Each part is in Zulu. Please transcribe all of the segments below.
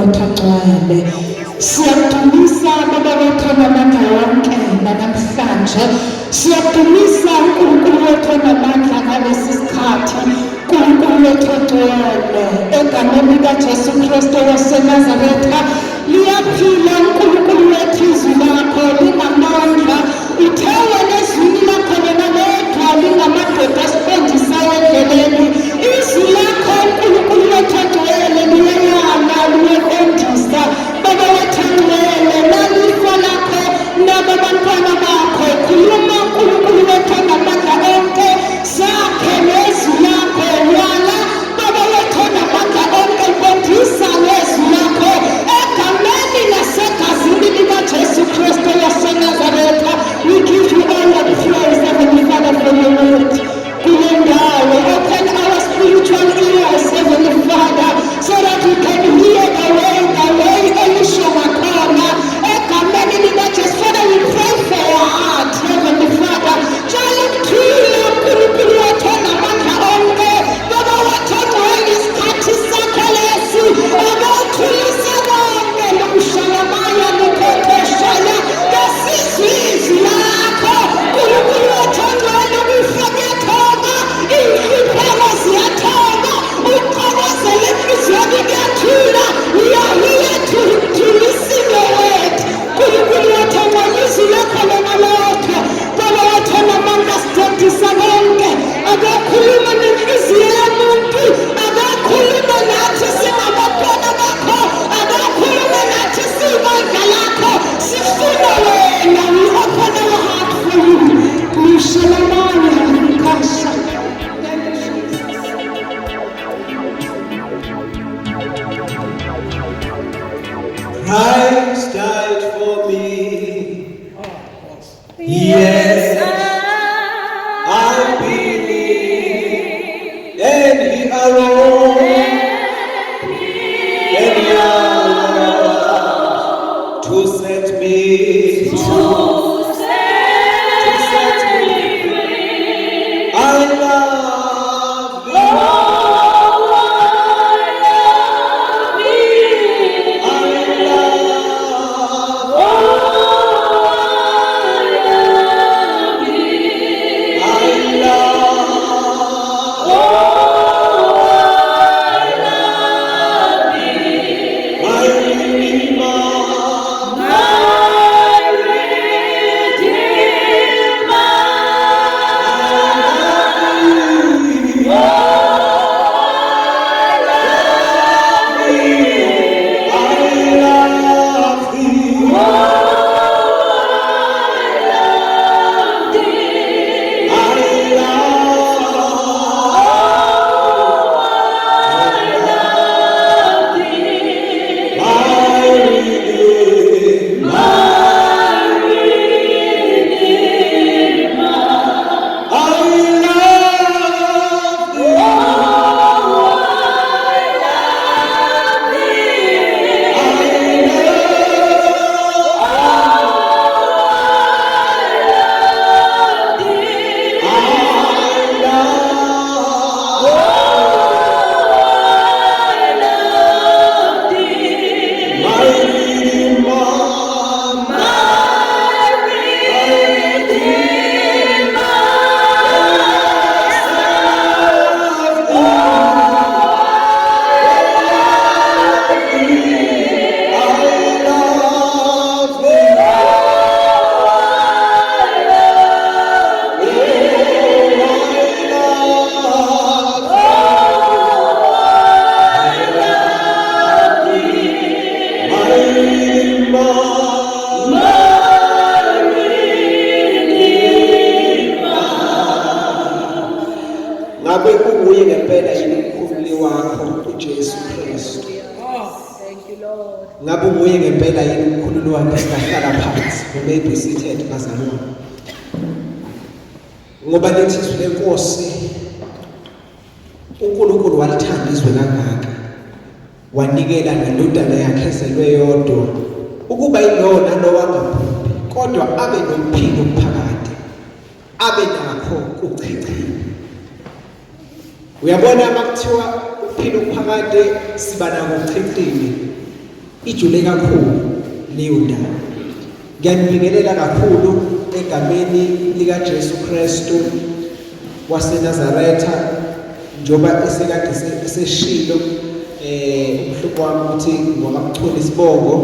wethu ongcwele. Siyakudumisa Baba wethu onamandla wonke namhlanje. Siyakudumisa uNkulunkulu wethu onamandla ngalesi sikhathi. uNkulunkulu wethu ongcwele egameni likaJesu Kristu waseNazaretha liyaphila uNkulunkulu wethu izwi lakho linamandla uthe wena ezwini lakho lona lodwa lingamadoda asiqondisayo endleleni izwi lakho uNkulunkulu wethu ongcwele liyayala liyaqondisa baba wethu ongcwele lalifa lakho nabo abantwana bakho khuluma uNkulunkulu wethu onamandla onke Sakhe nezwi lakho wala baba wethu onamandla onke qondisa ngezwi lakho egameni nasegazini likaJesu Kristu waseNazaretha. We give you all the praise, Heavenly Father, for your word. Kule ndawo, open our spiritual ears, Heavenly Father, so that we can hear the way elisho ngakhona. Egameni likaJesu, Father, we pray for our heart, Heavenly Father. Tshala ukuthula uNkulunkulu wethu onamandla onke. Baba wethu ongcwele, isikhathi sakho lesi. Abathulise konke lokushalamaya nokhokheshaya. Kasizwe izwi lakho. Nkulunkulu wethu ongcwele, ukufa kuyathoba, iy'nhlupheko ziyathoba, ukuxokozela enhliziyweni kuyathula. We are here to listen your word. Nkulunkulu wethu ongcwele, izwi lakho lona lodwa. Baba wethu onamandla, sidedisa konke. Akakhuluma nenhliziyo yomuntu, akakhulume nathi singabantwana bakho, akakhulume nathi siyibandla lakho. Sifuna wena, we open our heart for you. Nishalamaya Rikasha. Thank you, Jesus. Christ died for me. Yes, I believe. And he arose. And he arose to set me. To set me free. I love thee. I love. I love my Redeemer. I love thee. I love my Redeemer. I love thee. My Redeemer. I love thee. My Redeemer. Ngabe kunguye ngempela yini umkhululi wakho uJesu Kristu? Thank you, Lord. Ngabe unguye ngempela yini umkhululi wakho? Singahlala phansi. We may be seated, bazalwane. Ngoba lithi izwi lenkosi, uNkulunkulu walithanda izwe kangaka wanikela ngendodana yakhe ezelwe yodwa ukuba yilona lowangabhubhi kodwa abe nokuphila okuphakade abe nakho kuchichima. Uyabona, makuthiwa ukuphila okuphakade siba nako kuchichime. Ijule kakhulu leyo ndaba. Ngiyanibingelela kakhulu egameni likaJesu Kristu waseNazaretha njengoba esekade eseshilo umhlobo wami ukuthi ngokamchunu isibongo.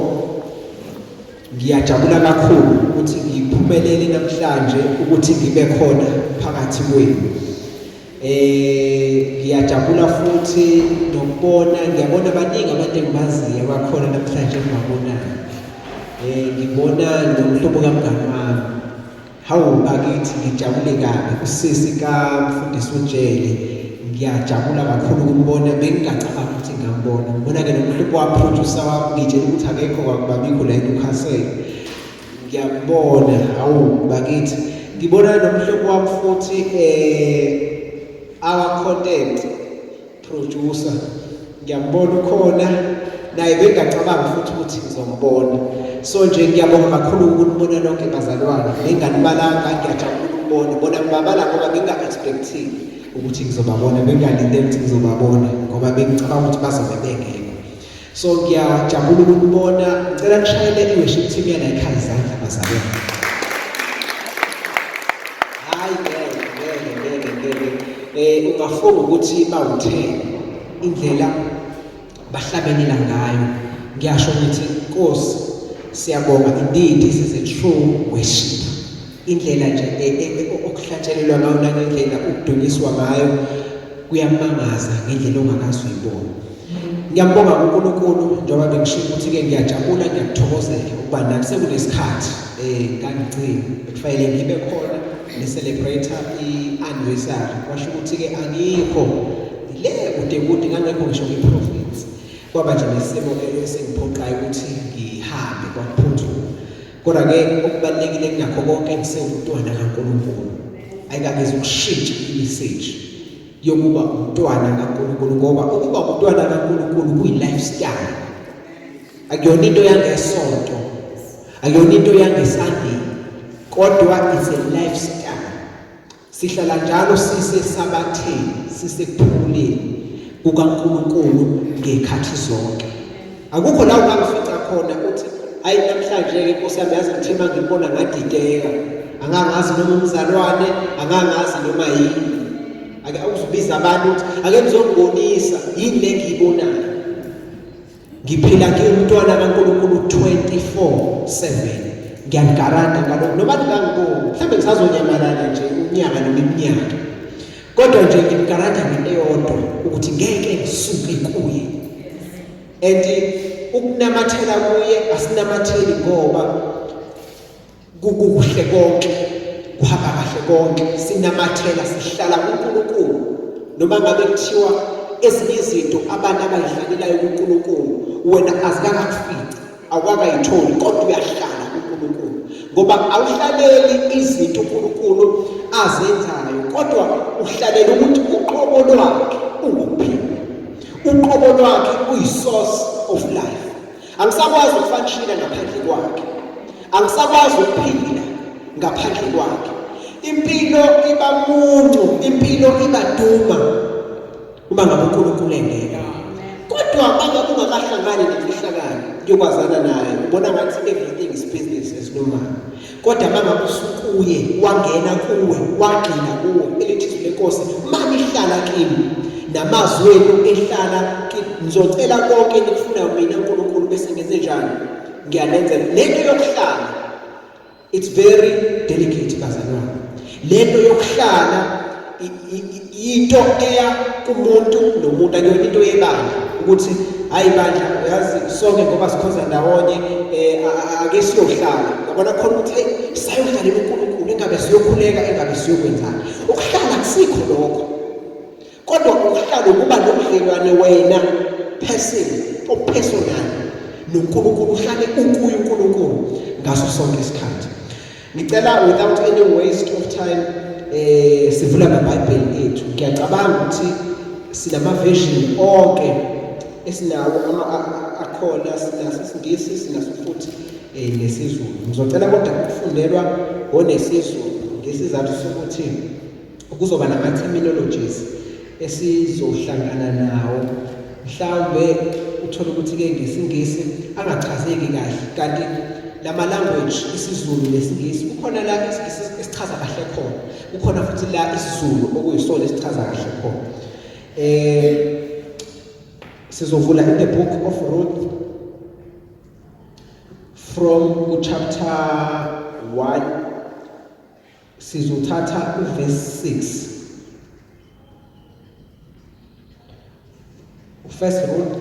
Ngiyajabula kakhulu ukuthi ngiphumelele namhlanje ukuthi ngibe khona phakathi kwenu. Ngiyajabula futhi nokubona, ngiyabona baningi abantu engibaziyo abakhona namhlanje engibabonayo. Ngibona nomhlobo kamngani wami. Hawu bakithi ngijabule kabi usisi kamfundisi uJele. Ngiyajabula kakhulu ukumbona, bengingacabangi ukuthi ngingambona. Ngibona-ke nomhlobo wami, producer wami, ngitshela ukuthi akekho kwakubabikho la eNewcastle. Ngiyambona, hawu bakithi. Ngibona nomhlobo wami futhi our content producer. Ngiyambona ukhona naye, bengacabangi futhi ukuthi ngizombona. So nje ngiyabonga kakhulu ukunibona nonke bazalwane. Benganibalanga, ngiyajabula ukubona. Bona ngibabala ngoba benginga-expectile ukuthi ngizobabona, bengingalindele ukuthi ngizobabona ngoba bengicabanga ukuthi bazobe bengekho. So ngiyajabula ukunibona. Ngicela nishayele i-worship team yana ekhaya izandla bazalwane. Hayi ngeke ngeke ngeke ngeke. Ungafunga ukuthi bawuthele indlela bahlabelela ngayo. Ngiyasho ngithi Nkosi siyabonga, indeed this is a true worship. Indlela nje okuhlatshelelwa ngayo nangendlela okudunyiswa ngayo kuyamangaza ngendlela ongakaze uyibone. Ngiyambonga uNkulunkulu njengoba bengishilo ukuthi-ke ngiyajabula, ngiyakuthokozela ukuba nani. Sekunesikhathi ngangigcina bekufanele ngibe khona ni-celebrate i-anniversary, kwasho ukuthi-ke angikho le kude kude, ngangekho ngisho kwi-province. Kwaba nje nesimo esingiphoqayo ukuthi ngihambe kwaphuthuma. Kodwa-ke okubalulekile kunakho konke, ngisewumntwana kaNkulunkulu. Ayikakeze ukushintsha i-message yokuba umntwana kaNkulunkulu, ngoba ukuba umntwana kaNkulunkulu kuyi-lifestyle, akuyona into yangesonto, akuyona into yangeSunday, kodwa it's a lifestyle. Sihlala njalo sisesabatheni, sisekuphumuleni kukaNkulunkulu ngekhathi zonke. Akukho la ungangifica khona uthi hayi namhlanje-ke Nkosi yami, yazi ngithe uma ngibona ngadideka, angangazi noma umzalwane, angangazi noma yini. Ake uzibiza abantu ukuthi ake nizongibonisa yini le ngiyibonayo. Ngiphila ngiwumntwana kaNkulunkulu 24/7. Ngiyanigaranta ngalokho, noma ningangiboni mhlawumbe ngisazonyamalala nje unyaka noma iminyaka, kodwa nje nginigaranta ngento eyodwa ukuthi ngeke ngisuke kuye. And ukunamathela kuye asinamatheli ngoba kukuhle konke, kuhamba kahle konke. Sinamathela, sihlala kuNkulunkulu noma ngabe kuthiwa ezinye izinto abantu abayidlalelayo kuNkulunkulu wena azikakakufici, awukakayitholi, kodwa uyahlala kuNkulunkulu ngoba awuhlaleli izinto uNkulunkulu azenzayo, kodwa uhlalela ukuthi uqobo lwakhe ungukuphila, uqobo lwakhe uyi-source of life. Angisakwazi ukufanshina ngaphandle kwakhe, angisakwazi ukuphila ngaphandle kwakhe. Impilo iba muncu, impilo iba duma uma ngabe uNkulunkulu engekho. Kodwa uma ngabe ungakahlangani nemfihlakalo yokwazana naye, ubona ngathi everything is business as normal. Kodwa uma ngabe usukuye, wangena kuwe, wagxila kuwe, elithi izwi lenkosi, manihlala kimi namazwi enu ehlala kimi, ngizocela konke enikufunayo mina uNkulunkulu bese ngenze njani? Ngiyanenzela. Lento yokuhlala it's very delicate bazalwane. Lento yokuhlala into eya kumuntu nomuntu, akuyona into yebandla ukuthi hayi bandla uyazi sonke ngoba sikhonza ndawonye ake siyohlala. Yabona khona ukuthi hey sayohlalela uNkulunkulu, engabe siyokhuleka, engabe siyokwenzani. Ukuhlala kusikho lokho, kodwa ukuhlala ukuba nobudlelwane wena person opersonal noNkulunkulu, uhlale ukuye uNkulunkulu ngaso sonke isikhathi. Ngicela without any waste of time sivula amaBhayibheli ethu. Ngiyacabanga ukuthi sinama version onke esinawo akhona, sinaso isiNgisi, sinaso futhi nesiZulu. Ngizocela kodwa ukufundelwa ngonesizulu ngesizathu sokuthi kuzoba nama terminologies esizohlangana nawo. Mhlawumbe uthole ukuthi ke ngesiNgisi angachazeki kahle kanti lama language isiZulu nesiNgisi kukhona la isiNgisi esichaza kahle khona kukhona futhi la isiZulu okuyisona esichaza kahle khona. Sizovula in the book of Ruth from chapter 1 sizothatha uverse 6. First Ruth,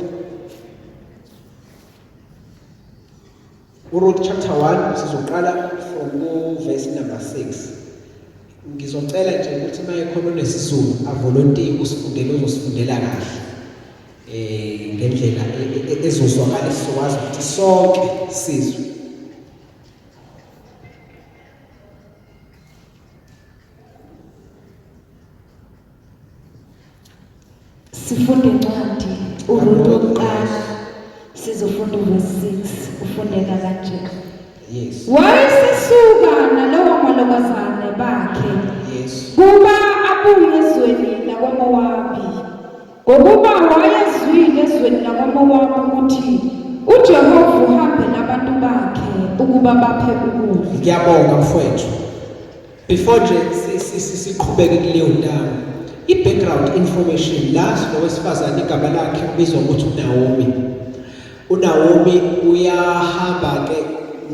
uRuth chapter 1 sizoqala from ku verse number 6. Ngizocela nje ukuthi uma ekhona onesizulu avolontiye ukusifundela uzosifundela kahle ngendlela ezozwakala sizokwazi ukuthi sonke sizwe. Sifunda incwadi uRuth wokuqala sizofunda uverse 6 ufundeka kanje. Yes. Wayesesuka nalowo malokazane bakhe. Yes. Kuba abuye ezweni lakwaMowabi. Ngokuba wayezwile ezweni lakwaMowabi ukuthi uJehova uhambe nabantu bakhe ukuba baphe ukudla. Ngiyabonga mfowethu. Before nje siqhubeke kuleyo ndawo, i-background information la sinowesifazane igama lakhe ubizwa ukuthi uNaomi. UNaomi uyahamba ke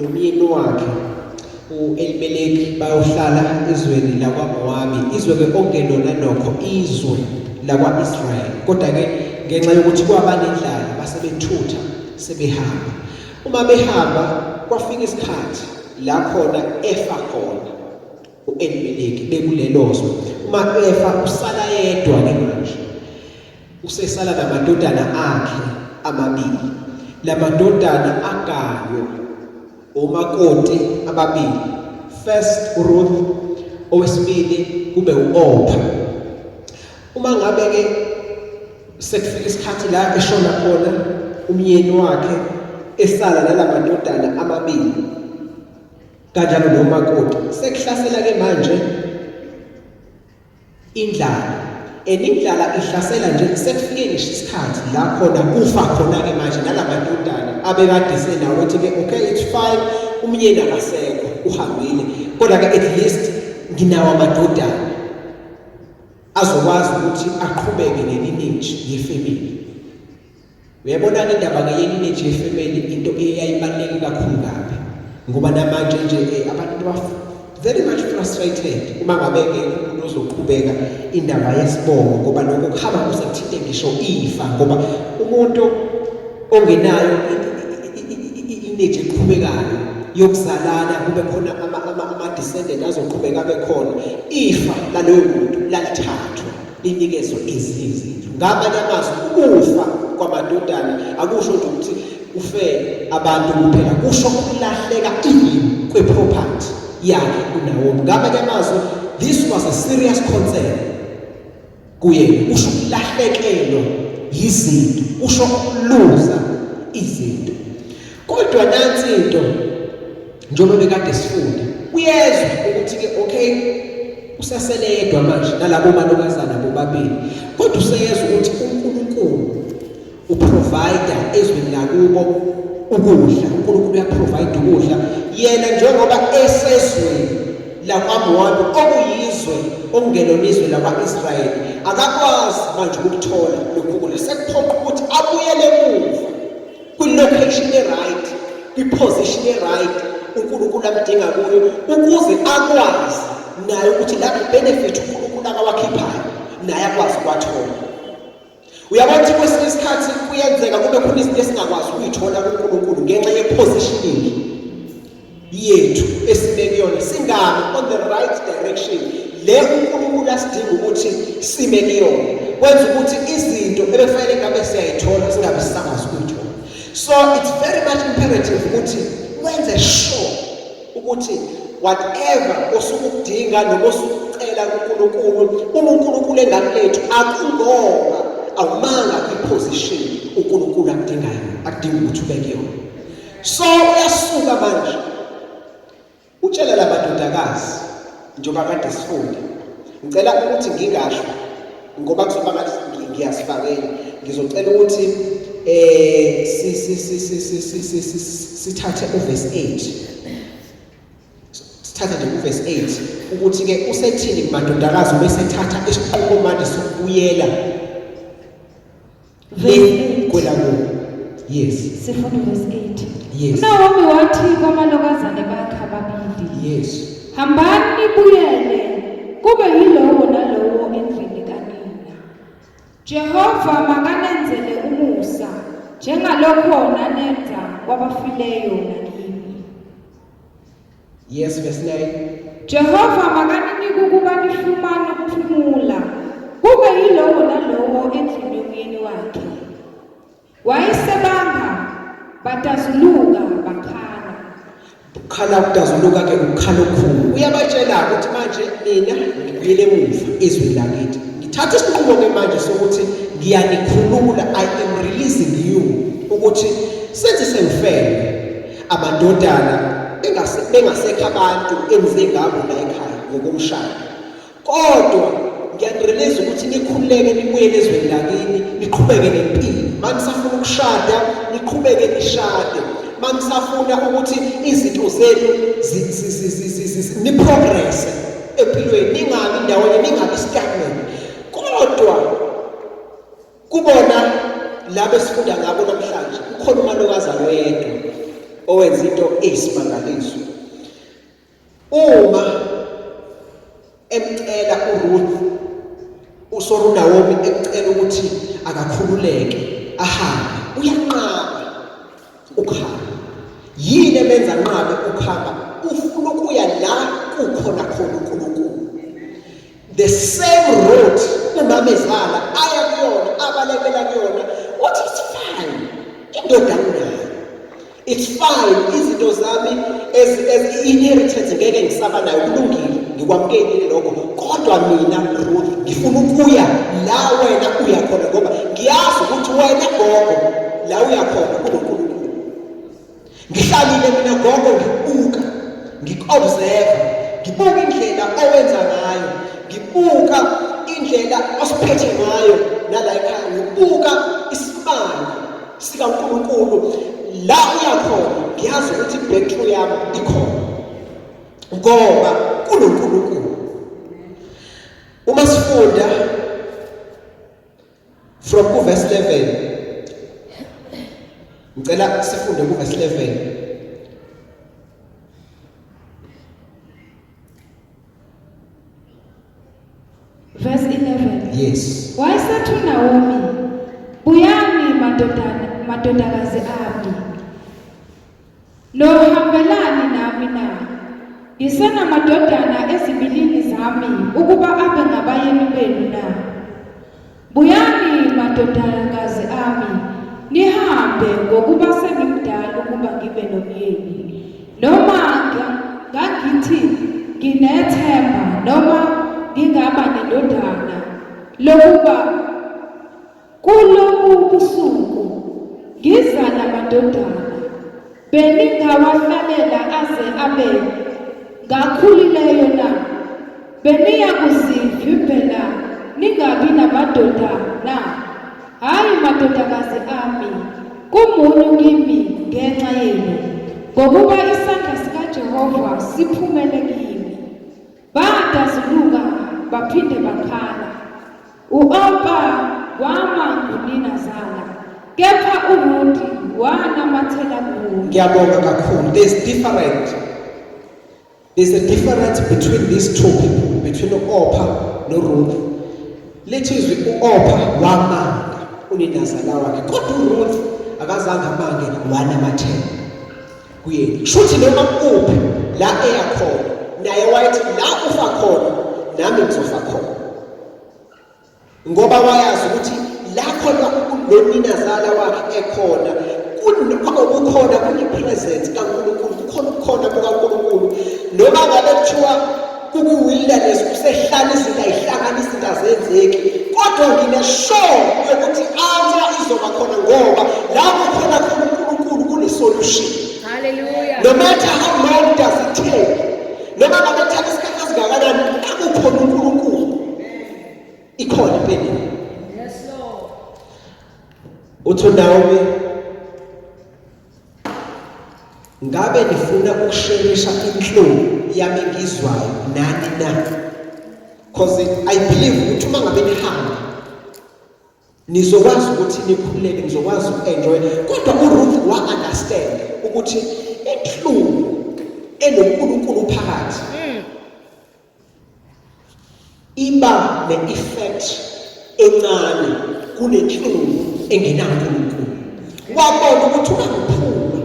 nomyeni wakhe uElimeleki bayohlala ezweni lakwaMowabi, izwe ke okungelona nokho izwe lakwa-Israyeli, kodwa ke ngenxa yokuthi kwaba nendlala base bethutha sebehamba. Uma behamba kwafika isikhathi la khona efa khona u-Elimeleki bekulelozwe. Uma efa usala yedwa ke manje, usesala namadodana akhe amabili. Lamadodana aganywe omakoti ababili, first uRuth, owesibili kube u-Orpah. Uma ngabe ke sekufika isikhathi la eshona khona umyeni wakhe esala nalamadodana amabili kanjalo nomakoti, sekuhlasela ke manje indlala. And indlala ihlasela nje sekufike ngisho isikhathi la khona kufa khona ke manje nalamadodana abekade senawo ethi ke okay it's fine, umyeni akasekho uhambile, kodwa ke at least nginawo amadodana azokwazi ukuthi aqhubeke nelineage yefamily. Uyayibona-ke indaba ke yelineage yefamily into eyayibaluleke kakhulu kabi, ngoba namanje nje abantu ba very much frustrated uma ngabe ngekho umuntu ozoqhubeka indaba yesibongo, ngoba lokho kuhamba kuze kuthinte ngisho ifa, ngoba umuntu ongenayo lineage eqhubekayo yokuzalana kube khona ama-descendant azoqhubeka abe khona, ifa laloyo muntu lalithathwa linikezwe ezinye izindlu. Ngamanye amazwi, ukufa kwamadodana akusho nje ukuthi kufe abantu kuphela, kusho ukulahleka even kwe-property yakhe uNawomi. Ngamanye amazwi, this was a serious concern kuyena, kusho ukulahlekelwa yizinto, kusho ukuluza izinto. Kodwa nansi into, njengoba bekade sifunda, uyezwa ukuthi ke okay usasele yedwa manje nalabo malokazana bobabili, kodwa useyezwa ukuthi uNkulunkulu uprovide ezweni lakubo ukudla, uNkulunkulu uyaprovide ukudla. Yena njengoba esezweni lakwaMowabi okuyizwe okungelona izwe lakwa-Israyeli, akakwazi manje ukukuthola lokhu kudla, sekuphoqa ukuthi abuyele emuva kwi-location e-right, kwi-position e-right uNkulunkulu amdinga kuyo, ukuze akwazi naye ukuthi la benefit uNkulunkulu akawakhiphayo naye akwazi ukuwathola. Uyabona ukuthi kwesinye isikhathi kuyenzeka kube khona izinto esingakwazi ukuyithola kuNkulunkulu ngenxa ye-positioning yethu esime kuyona, singami on the right direction le uNkulunkulu asidinga ukuthi sime kuyona, kwenza ukuthi izinto ebekufanele ngabe siyayithola singabe sisakwazi ukuyithola. So it's very much imperative ukuthi wenze sure ukuthi whatever osuke ukudinga noma osuke ukucela kuNkulunkulu, uma uNkulunkulu engakulethu akungoba awumanga kwiposition uNkulunkulu akudingayo, akudinga ukuthi ube kuyona. So uyasuka manje utshela lamadodakazi, njengoba kade sifunda, ngicela ukuthi ngingasho ngoba kuzoba ngathi ngiyasifakela, ngizocela ukuthi eh sithathe uverse 8. Sithathe nje uverse 8 ukuthi ke usethini kumadodakazi ubesethatha isiqumo manje sokubuyela Verse kwelakubo. Yes. Sifuna verse 8. Yes. UNawomi wathi kwamalokazane bakhe ababili. Yes. Hambani nibuyele kube yilowo nalowo endlini kanina. Jehova makanenzele umusa njengalokho nanenza kwabafileyo nakimi. Yes, verse 9. Jehova makaninike ukuba nifumane ukuphumula kube yilowo nalowo endlini yomyeni wakhe. Wayesebanga badazuluka bakhala. Ukukhala kudazuluka ke ukukhala okukhulu. Uyabatshela ukuthi manje mina ngibuyele emuva ezweni lakithi. Ngithatha isinqumo ke manje sokuthi ngiyanikhulula, I am releasing you ukuthi senze sengifele amadodana bengasekho abantu engize ngabo la ekhaya ngokomshado. Kodwa ngiyanirelease ukuthi nikhululeke nibuyele ezweni lakini niqhubeke nempilo. Uma nisafuna ukushada niqhubeke nishade. Uma nisafuna ukuthi izinto zenu niprogresse empilweni ningabi ndawonye ningabi stagnant. Kodwa kubona laba esifunda ngabo namhlanje kukhona umalokazana oyedwa owenza into eyisimangaliso. Uma emcela uRuth uSorunawomi emcela ukuthi akakhululeke ahambe uyanqaba ukuhamba. Yini emenza anqabe ukuhamba? Ufuna ukuya la kukhona khona uNkulunkulu. The same road umamezala aya kuyona abalekela kuyona uthi it's fine indoda nginayo it's fine izinto zami as as inheritance ngeke ngisaba nayo kulungile ngikwamukelile lokho kodwa mina Ruth ngifuna ukuya la wena uya khona ngoba ngiyazi ukuthi wena gogo la uya khona kunoNkulunkulu. Ngihlalile mina gogo ngibuka, ngikuobserve, ngibuka indlela owenza ngayo, ngibuka indlela osiphethe ngayo nala ekhaya, ngibuka isimanga sikaNkulunkulu la uya khona, ngiyazi ukuthi i-breakthrough yami ikhona ngoba kunoNkulunkulu. Uma sifunda From kuverse 11. Ngicela sifunde kuverse 11. Verse 11. Yes. Wayesethi uNawomi, buyani madodana madodakazi ami. Nohambelani nami na? Ngisenamadodana ezibilini zami ukuba abe ngabayeni benu na? Buyani madodakazi ami, nihambe ngokuba sengimdala ukuba ngibe nomyeni. Noma ngangithi nginethemba noma ngingaba nendodana lokuba Kulobu busuku ngiza namadodana, beningawahlalela aze abe ngakhulileyo na? Beniyakuzivimbela ningabi namadoda na? Hhayi, madodakazi ami, kumunyu kimi ngenxa yenu, ngokuba isandla sikaJehova siphumele kimi. Badazuluka baphinde bakhala. U-Orpa wama nguninazala, kepha uRuti wanamathela kuye. Ngiyabonga kakhulu. There's different. There's a difference between these two people, between u-Orpa noRuth. Lithi izwi u-Orpa wamanga uninazala wakhe, kodwa uRuth akazange amange wanamathela. Kuyena. Kushuthi noma kuphi la eya khona naye wayethi la ufa khona nami ngizofa khona. Ngoba wayazi ukuthi la khona noninazala wakhe ekhona kunobukhona kune-presence kaNkulunkulu kukhona ubukhona bukaNkulunkulu noma ngabe kuthiwa kuku-wilderness kusehlala izinto ayihlangani izinto azenzeki kodwa ngine-sure yokuthi answer izoba khona ngoba la kukhona khona uNkulunkulu kune-solution. Hallelujah. No matter how long does it take, noma ngabe kuthatha isikhathi esingakanani, la kukhona uNkulunkulu ikhona impendulo. Yes, Lord. Uthi uNaomi ngabe nifuna ukusherisha inhlungu yami engizwayo nani na? Cause I believe ukuthi uma ngabe nihamba nizokwazi ukuthi nikhululeke, nizokwazi uku-enjoy. Kodwa uRuth wa-understand ukuthi inhlungu enoNkulunkulu phakathi iba ne-effect encane kunenhlungu engenaNkulunkulu. Wabona ukuthi uma ngiphuma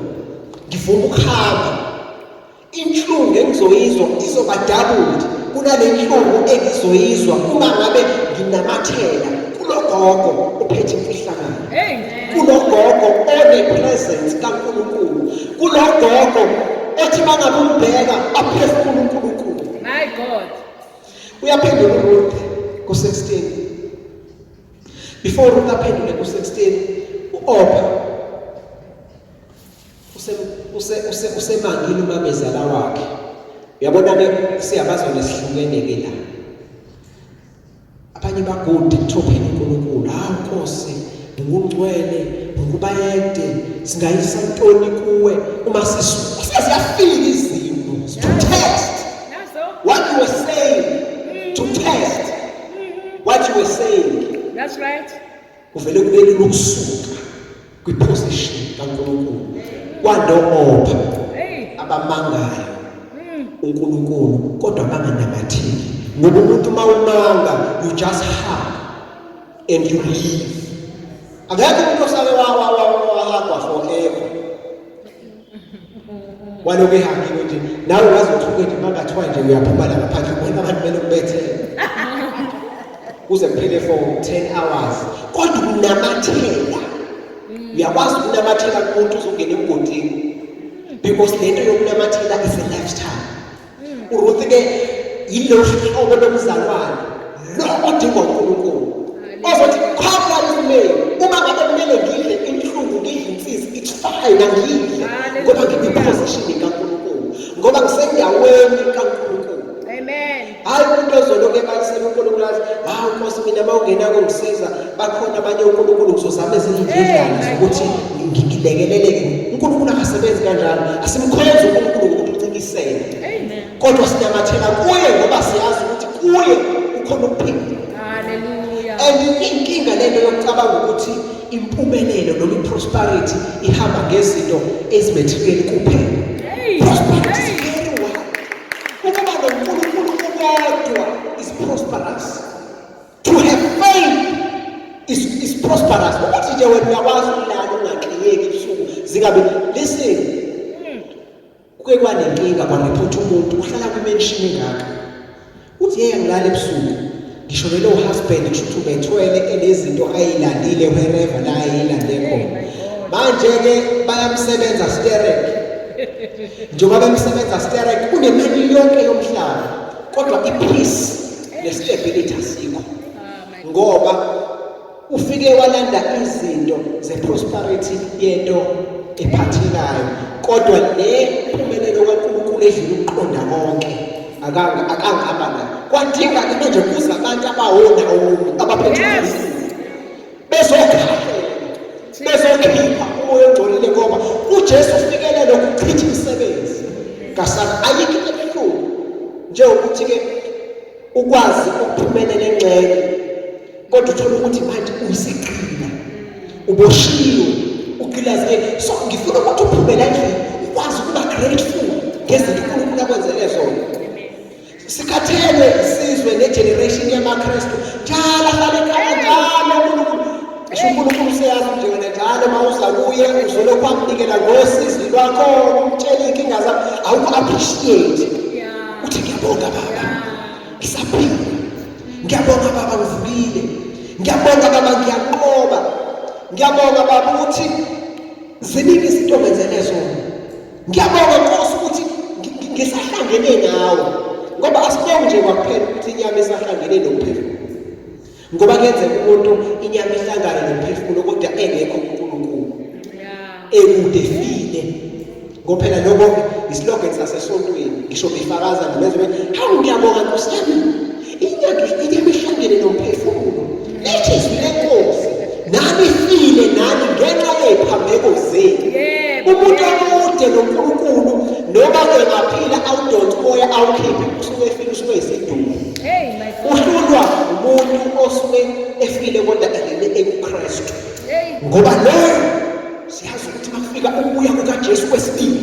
ngivuma ukuhamba inhlungu engizoyizwa izoba doubled kunale nhlungu engizoyizwa uma ngabe nginamathela kulogogo ophethe imfihlakalo, kulogogo one-presence kaNkulunkulu, kulogogo othi mangabe umbheka aphefumule uNkulunkulu. My God. Uyaphendula uRuth ku-16. Before uRuth aphendule ku-16, u-Orpah usemangile umamezala wakhe. Uyabona ke siyabazwa nesihlukene ke la. Abanye bagood ekuthopheni uNkulunkulu. Hawu Nkosi, ungungcwele, ungubayede, singayisa ntoni kuwe uma sisuka. Seziyafika izimo to test what you were saying, to test what you were saying. That's right. Kuvele kube lula ukusuka kwiposition kaNkulunkulu kwano-Opha abamangayo uNkulunkulu kodwa banganamatheli, ngoba umuntu uma umanga you just hug and you leave. Akekho umuntu osake wahagwa forever walokhu ehangiwe nje, nawe wazi uthuke nje uma ngathiwa nje uyaphuma la ngaphandle ubona abantu belokubethela kuze kuphele for 10 hours, kodwa ukunamathela uyakwazi ukunamathela kumuntu uzongena emgodini, because lento yokunamathela is a lifestyle. uRuth ke yilo hlobo lomzalwane lo odingwa uNkulunkulu ozothi khona kumele uma ngabe kumele ngidle inhlungu ngidle insizi, it's fine, angidle ngoba ngikwiposition kaNkulunkulu, ngoba ngisendaweni kaNkulunkulu. Amen. Hayi umuntu ozoloku ebalisela uNkulunkulu athi hawu Nkosi mina uma ungena kungisiza bakhona abanye uNkulunkulu ngizozama ezinye indlela zokuthi ngilekeleleke. uNkulunkulu akasebenzi kanjalo, asimkhonzi uNkulunkulu ngokuthi ucikisele. Amen. Kodwa sinamathela kuye ngoba siyazi ukuthi kuye kukhona ukuphila. Hallelujah. And inkinga lento yokucabanga ukuthi impumelelo noma iprosperity ihamba ngezinto ezimaterial kuphela. Prosperity is very wide. Ukuba noNkulunkulu ukodwa is prosperous. To have faith is prosperous. Ukuthi nje wena uyakwazi ukulala ungaxiyeki ebusuku zingabe listen. Kuke kwanenkinga kwareport umuntu uhlala kwimension engaka. Uthi yeye ngilala ebusuku ngishonele uhusband kusho ukuthi ubethwele enezinto ayilandile wherever la ayilande khona. Manje ke bayamsebenza sterek. Njengoba bemsebenza sterek unemali yonke yomhlaba kodwa ipeace nestability asikho. Ngoba ufike walanda izinto zeprosperity yento ephathekayo kodwa le mpumelelo kaNkulunkulu edlula ukuqonda konke akangaba nayo. Kwadinga ke manje kuza abantu abawona abaphethe bezokhahlela bezokhipha umoya ongcolile, ngoba uJesu ufikele lokhu kuchitha imisebenzi kaSathane. Ayikho into ebuhlungu njengokuthi ke ukwazi ukuphumelela engxenye kodwa uthola ukuthi manje uyisigqila, uboshiwe, ugqilazekile. So ngifuna ukuthi uphumele endlini ukwazi ukuba grateful ngezinto uNkulunkulu akwenzele zona. Sikhathele isizwe negeneration yamaKristu njalo ahlale ekhala njalo uNkulunkulu. Ngisho uNkulunkulu useyazi nje wena njalo uma uza kuye uzolokhu amnikela ngosizi lwakho umtshela iy'nkinga zakho awuku-appreciate. Uthi ngiyabonga baba ngisaphila, ngiyabonga baba ngivukile, ngiyabonga baba ngiyanqoba, ngiyabonga baba ukuthi ziningi izinto ongenzele zona, ngiyabonga Nkosi ukuthi ngisahlangene nawe. Ngoba asibongi nje kwakuphela ukuthi inyama isahlangene nomphefumulo, ngoba kuyenzeka umuntu inyama ihlangane nomphefumulo kodwa engekho kuNkulunkulu, ekude file. Ngoba phela lokho islogan sasesontweni, ngisho ngifakaza nje bezwe, hawu ngiyabonga Nkosi yami inyama inyama ihlangene nomphefumulo, lithi izwi lenkosi nami file nani. Ukude noNkulunkulu noma engaphila awudonse umoya awukhiphe usuke efile usuke eyisidumbu. Hey my God. Uhlulwa umuntu osuke efile kodwa engene ekuKristu. Hey. Ngoba loyo siyazi ukuthi makufika ukubuya kukaJesu kwesibili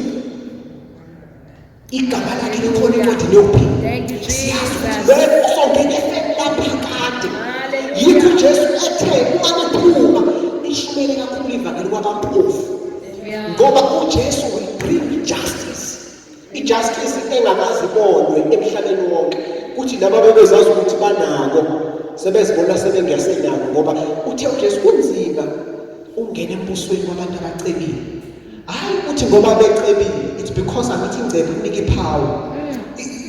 igama lakhe likhona encwadini yokuphila. Thank you, Siyazi ukuthi Jesus. loyo usongena efeni laphakade. Hallelujah. Yikho uJesu ethe uma niphuma nishumele kakhulu ivangeli kwabampofu. Yeah. Ngoba uJesu will bring justice. I-justice engakaze ibonwe emhlabeni wonke. Kuthi laba bebezazi ukuthi banako sebezibona sebengasenako ngoba uthe uJesu kunzima ungena embusweni wabantu abacebile. Hayi ukuthi ngoba becebile, it's because angithi ingcebo ikunika ipower.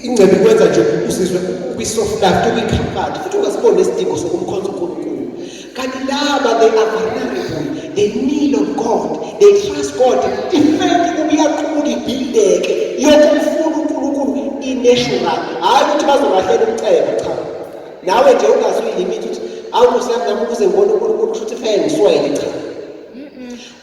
Ingcebo ikwenza nje uzizwe ukwi-soft life, ukwi-comfort, futhi ungasiboni nesidingo sokumkhonza uNkulunkulu. Kanti laba they are vulnerable, they kneel on God, they trust God. Ifendi kuba iyaqhubeka ibhildeke yokumfuna uNkulunkulu i-natural. Hhayi ukuthi bazolahlela umcebo, cha. Nawe nje ungaze uyilimit ukuthi awu Nkosi yami nami ukuze ngibone uNkulunkulu kusho ukuthi fanele ngiswele, cha.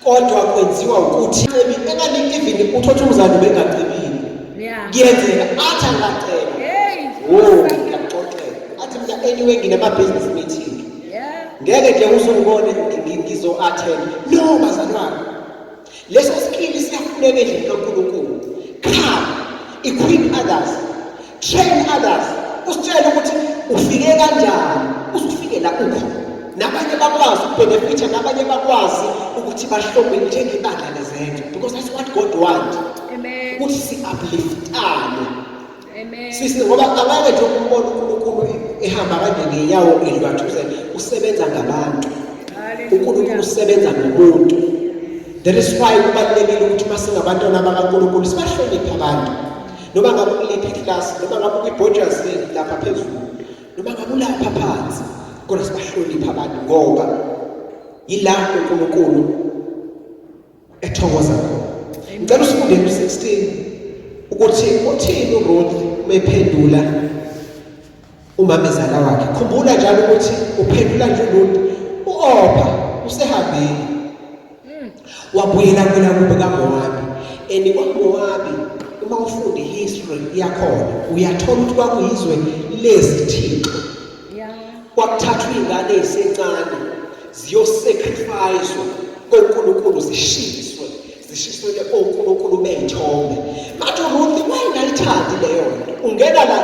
Kodwa kwenziwa ukuthi cebi engani even uthotha umzali bengacebile. Yeah. Kuyenzeka athi angaceba. Hey. Oh, ngiyakuxoxela. Athi mina anyway nginama business meeting. Yeah. Ngeke nje uzungibone ngizo-attend. No bazalwane. Leso skill siyafuneka endlini kaNkulunkulu. Come, equip others, train others. Usitshele ukuthi ufike kanjani, uzufike la ukhona. Nabanye bakwazi ukubenefitha, nabanye bakwazi ukuthi bahlome njengebandla lezenzo because that's what God wants. Amen. Ukuthi si-upliftane. Amen. Sisi ngoba angeke nje umbone uNkulunkulu ehamba kanje ngenyawo elwathuzela, usebenza ngabantu. uNkulunkulu Hallelujah. usebenza ngomuntu. That is why kubalulekile ukuthi uma singabantwana bakaNkulunkulu sibahloniphe abantu. Noma ngabe ukuliphi iklasi, noma ngabe ukwi-Borgias lapha phezulu, noma ngabe ulapha phansi, kodwa sibahloniphe abantu ngoba yila uNkulunkulu ethokoza khona. Ngicela usifunde u-16 ukuthi uthini uRuth mephendula umamezala wakhe. Khumbula njalo ukuthi uphendula nje uRuth, u-Orpah usehambile. Wabuyela kwelakubo kaMowabi. And kwaMowabi uma ufunda history yakhona uyathola ukuthi kwakuyizwe lezithixo. Yeah. Kwakuthathwa iy'ngane ey'sencane ziyosacrificewa konkulunkulu, zishiswe, zishiswele onkulunkulu bey'thombe. Manje uRuth wayengayithandi leyo nto. Ungena la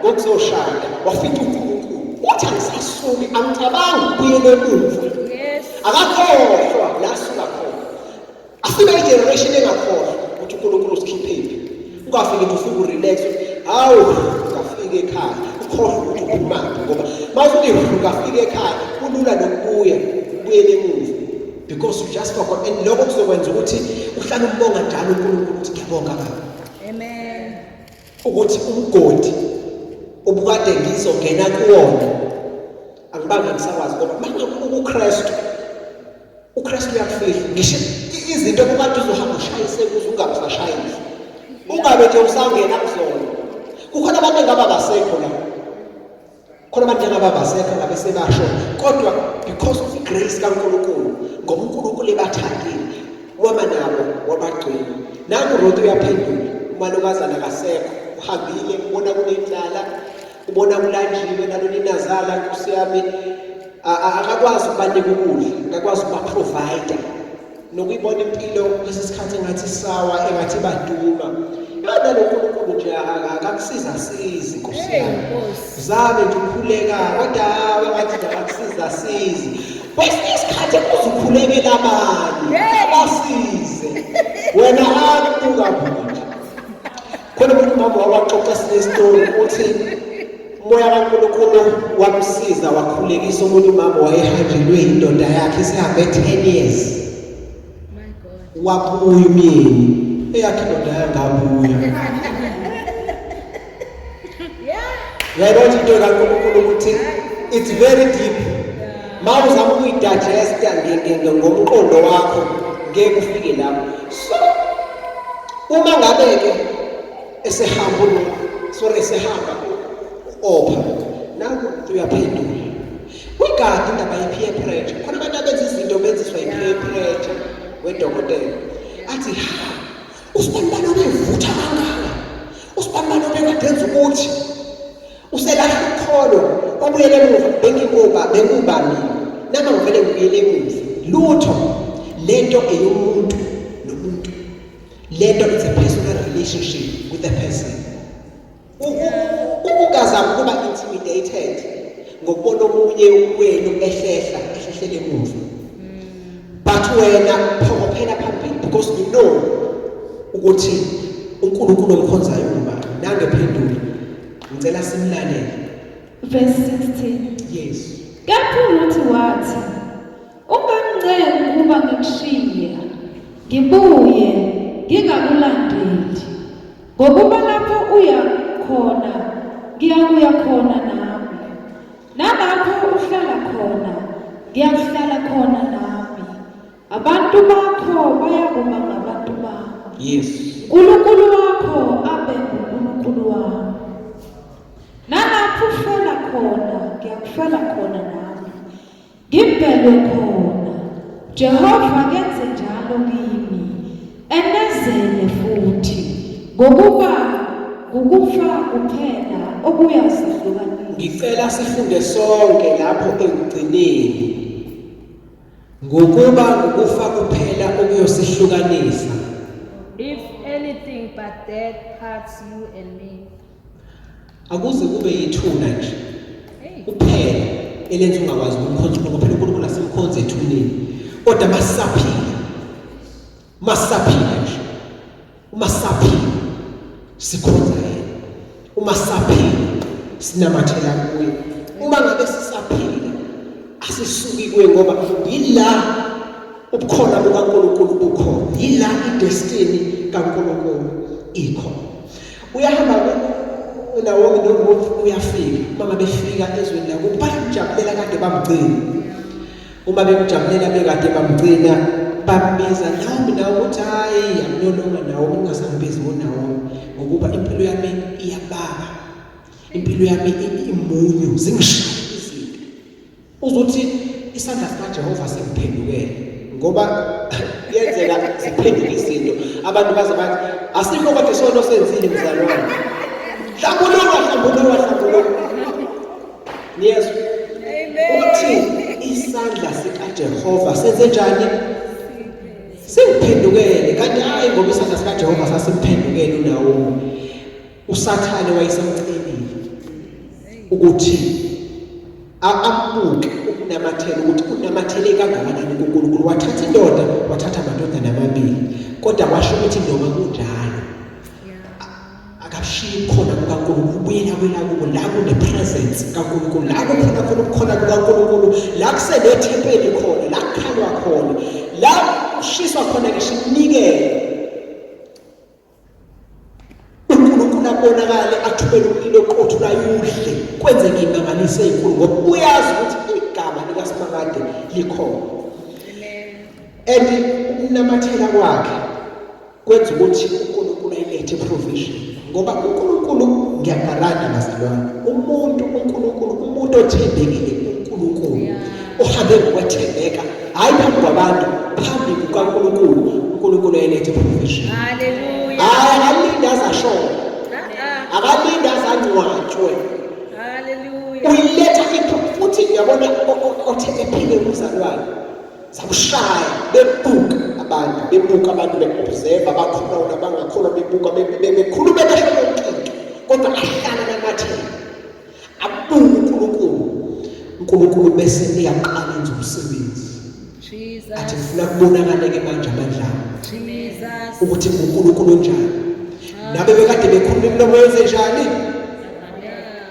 ngokuzoshada wafica uNkulunkulu. Uthi angisasuki, angicabangi ukubuyela emuva. Yes. Akakhohlwa la asuka khona. Asibe igeneration engakhohlwa ukuthi uNkulunkulu usikhiphephi. Ungafiki nje ufike urelax, hawu ungafika ekhaya ukhohlwe ukuthi uphumaphi ngoba mawuthi ungafika ekhaya kulula nokubuya ubuyele emuva because you just forgot. And lokho kuzokwenza ukuthi uhlale umbonga njalo uNkulunkulu ukuthi ngiyabonga Baba. Amen. Ukuthi umgodi obukade ngizongena kuwona angibanga ngisakwazi ngoba mangabe uKristu uKristu uyakufihla ngisho izinto obukade uzohamba ushayise kuzo ungabe usashayisa ungabe nje usangena kuzona. Kukhona abantu engaba basekho la, khona abantu engaba basekho ngabe sebasho, kodwa because of grace kaNkulunkulu, ngoba uNkulunkulu ebathandile wama nabo wabagcina. Nangu Ruth uyaphendula, umalokazana akasekho, uhambile, ubona kunendlala, ubona kulanjiwe naloninazala, Nkosi yami akakwazi ukubanika ukudla, akakwazi ukubaprovide. Nokuyibona impilo kulesi sikhathi engathi sawa, engathi baduma. Yona lo Nkulunkulu nje akakusiza sizi Nkosi Hey, yami. Nkosi. Uzame nje ukukhuleka kodwa hawu engathi nje akakusiza sizi. Kwesinye isikhathi kuze ukhulekele abanye, Hey. abasize. Wena akubuka buka. Khona umuntu umama wawaxoxa esinye isitori uthi umoya kaNkulunkulu wamsiza wakhulekisa omunye umama wayehanjelwe indoda yakhe isihambe 10 years. My God. Wabuya umyeni, eyakhe indoda yangabuya. Yeah. Uyayibona into kaNkulunkulu ukuthi it's very deep. Ma uzama ukuyidigesta ngomqondo wakho ngeke ufike lapho. So uma ngabe ke esehamba sorry esehamba u-Orpah nangu uyaphendula. Kwigadi indaba ye-peer pressure, khona abantu abenza izinto benziswa yi-peer pressure wedokotela. Athi ha Usibanibani obevutha kangaka, usibanibani obekade enza ukuthi uselahla ukholo, wabuyela emuva. Bengikuba bengubani nama ngivele ngibuyele emuva. Lutho, lento eyomuntu nomuntu, lento it's a personal relationship with a person. Ukungazami ukuba intimidated ngokubona omunye wenu ehlehla ehlehlele emuva, but wena phokophela phambili because you know ukuthi uNkulunkulu omkhonzayo ungubani. Nangephendula, ngicela simlalele. Verse 16. Yes. Kepha uRuthi wathi, Ungangincengi ukuba ngikushiye, ngibuye ngingakulandeli. Ngokuba lapho uya khona, ngiyakuya khona nami. Nalapho uhlala khona, ngiyakuhlala khona nami. Abantu bakho bayakuba ngabantu bami. Yes. uNkulunkulu wakho abe nguNkulunkulu wami. Nalapho ufela khona, ngiyakufela khona nami. Ngibhekwe khona. Jehova kenze njalo kimi, enezele futhi, ngokuba ngukufa kuphela okuyasihlukanisa. Ngicela sifunde sonke lapho ekugcineni. Ngokuba ngukufa kuphela okuyosihlukanisa. If anything but death parts you and me. Akuze kube yithuna nje kuphela elenza ungakwazi ukumkhonza uNkulunkulu. Phela uNkulunkulu asimkhonze ethuneni, kodwa masaphila, masaphila nje, uma saphila sikhonza yena, uma saphila sinamathela kuye, uma ngabe sisaphila asisuki kuye, ngoba yila ubukhona bukaNkulunkulu bukhona, yila idestiny kaNkulunkulu ikhona. Uyahamba uNawomi noRuth, uyafika. Uma ngabe efika ezweni lakubo, bayamjabulela kade bamgcina. Uma bemjabulela bekade bamgcina, bambiza Naomi. Naomi uthi, hayi, anginolonga Naomi, ningasangibizi ngoNaomi, ngokuba impilo yami iyababa, impilo yami imunyu, zingishaya izinto. Uzothi isandla sikaJehova singiphendukele, ngoba kuyenzeka siphenduke izinto, abantu baze bathi asikho kodwa isono senzile. Mzalwane, hlambuluka, hlambuluka, hlambuluka. Niyezwa? Uthi isandla sikaJehova senze njani? Singiphendukele. Kanti hayi, ngoba isandla sikaJehova sasimphendukele uNawomi, uSathane wayesemcelile ukuthi ambuke ukunamathela, ukuthi unamathele kangakanani kuNkulunkulu. Wathatha indoda, wathatha amadodana amabili, kodwa washo ukuthi noma kunjalo akashiyi ubukhona bukaNkulunkulu, ubuyela kwelakubo la kune-presence kaNkulunkulu, la kukhona khona ubukhona bukaNkulunkulu, la kusenethempeli khona, la kukhalwa khona, la kushiswa khona ngisho iminikelo, uNkulunkulu abonakale, athumele umlilo oqotho layudle, kwenzeke imangaliso ezinkulu, ngoba uyazi ukuthi igama likaSimakade likhona. And ukunamathela kwakhe kwenza ukuthi uNkulunkulu ayilethe provision, ngoba uNkulunkulu, ngiyagaranta bazalwane, umuntu uNkulunkulu, umuntu othembekile uNkulunkulu, ohambe ngokwethembeka, hayi phambi kwabantu, phambi kukaNkulunkulu, uNkulunkulu ayilethe provision. Hallelujah. Hayi, akalinde azashona, Uh-uh. akalinde azangcwatshwe. Hallelujah. Uyiletha futhi uyabona othe ephile umzalwane, zakushaya bebuka abantu, bebuka abantu, be-observe, abakholwa nabangakholwa, bebuka, bekhuluma, besho yonke into, kodwa ahlala namathela, abuke uNkulunkulu. uNkulunkulu bese eyaqala enza umsebenzi, athi Jesus. ngifuna kubonakale-ke manje amandla ami, Jesus. ukuthi nguNkulunkulu onjani. Nabe bekade bekhuluma, imilomo yenze njani?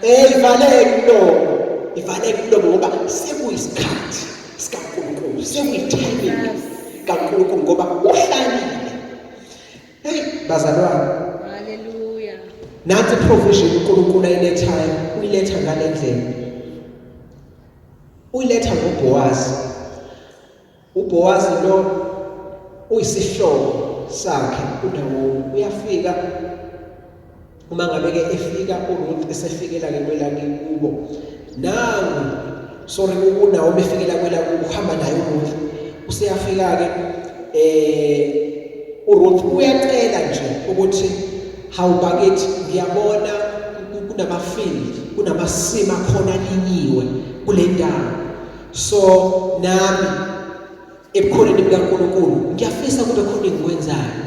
Ivaleke imilomo, ivaleke imilomo, ngoba sekuyisikhathi sikaNkulunkulu, sekuyi-timing kaNkulunkulu, ngoba uhlalile. Hey bazalwane, Hallelujah. nansi provision uNkulunkulu ayilethayo, uyiletha ngale ndlela, uyiletha ngoBoaz. UBoaz lo uyisihlobo sakhe uNawomi. Uyafika, uma ngabe ke efika uRuth esefikela ke kwelakubo, nangu, sorry, uNawomi efikela kwelakubo, uhamba naye uRuth, useyafika ke. uRuth uyacela nje ukuthi hawu bakithi ngiyabona kunama-field kunamasimi akhona alinyiwe kule ndawo so nami ebukhoneni bukaNkulunkulu ngiyafisa kube khona engikwenzayo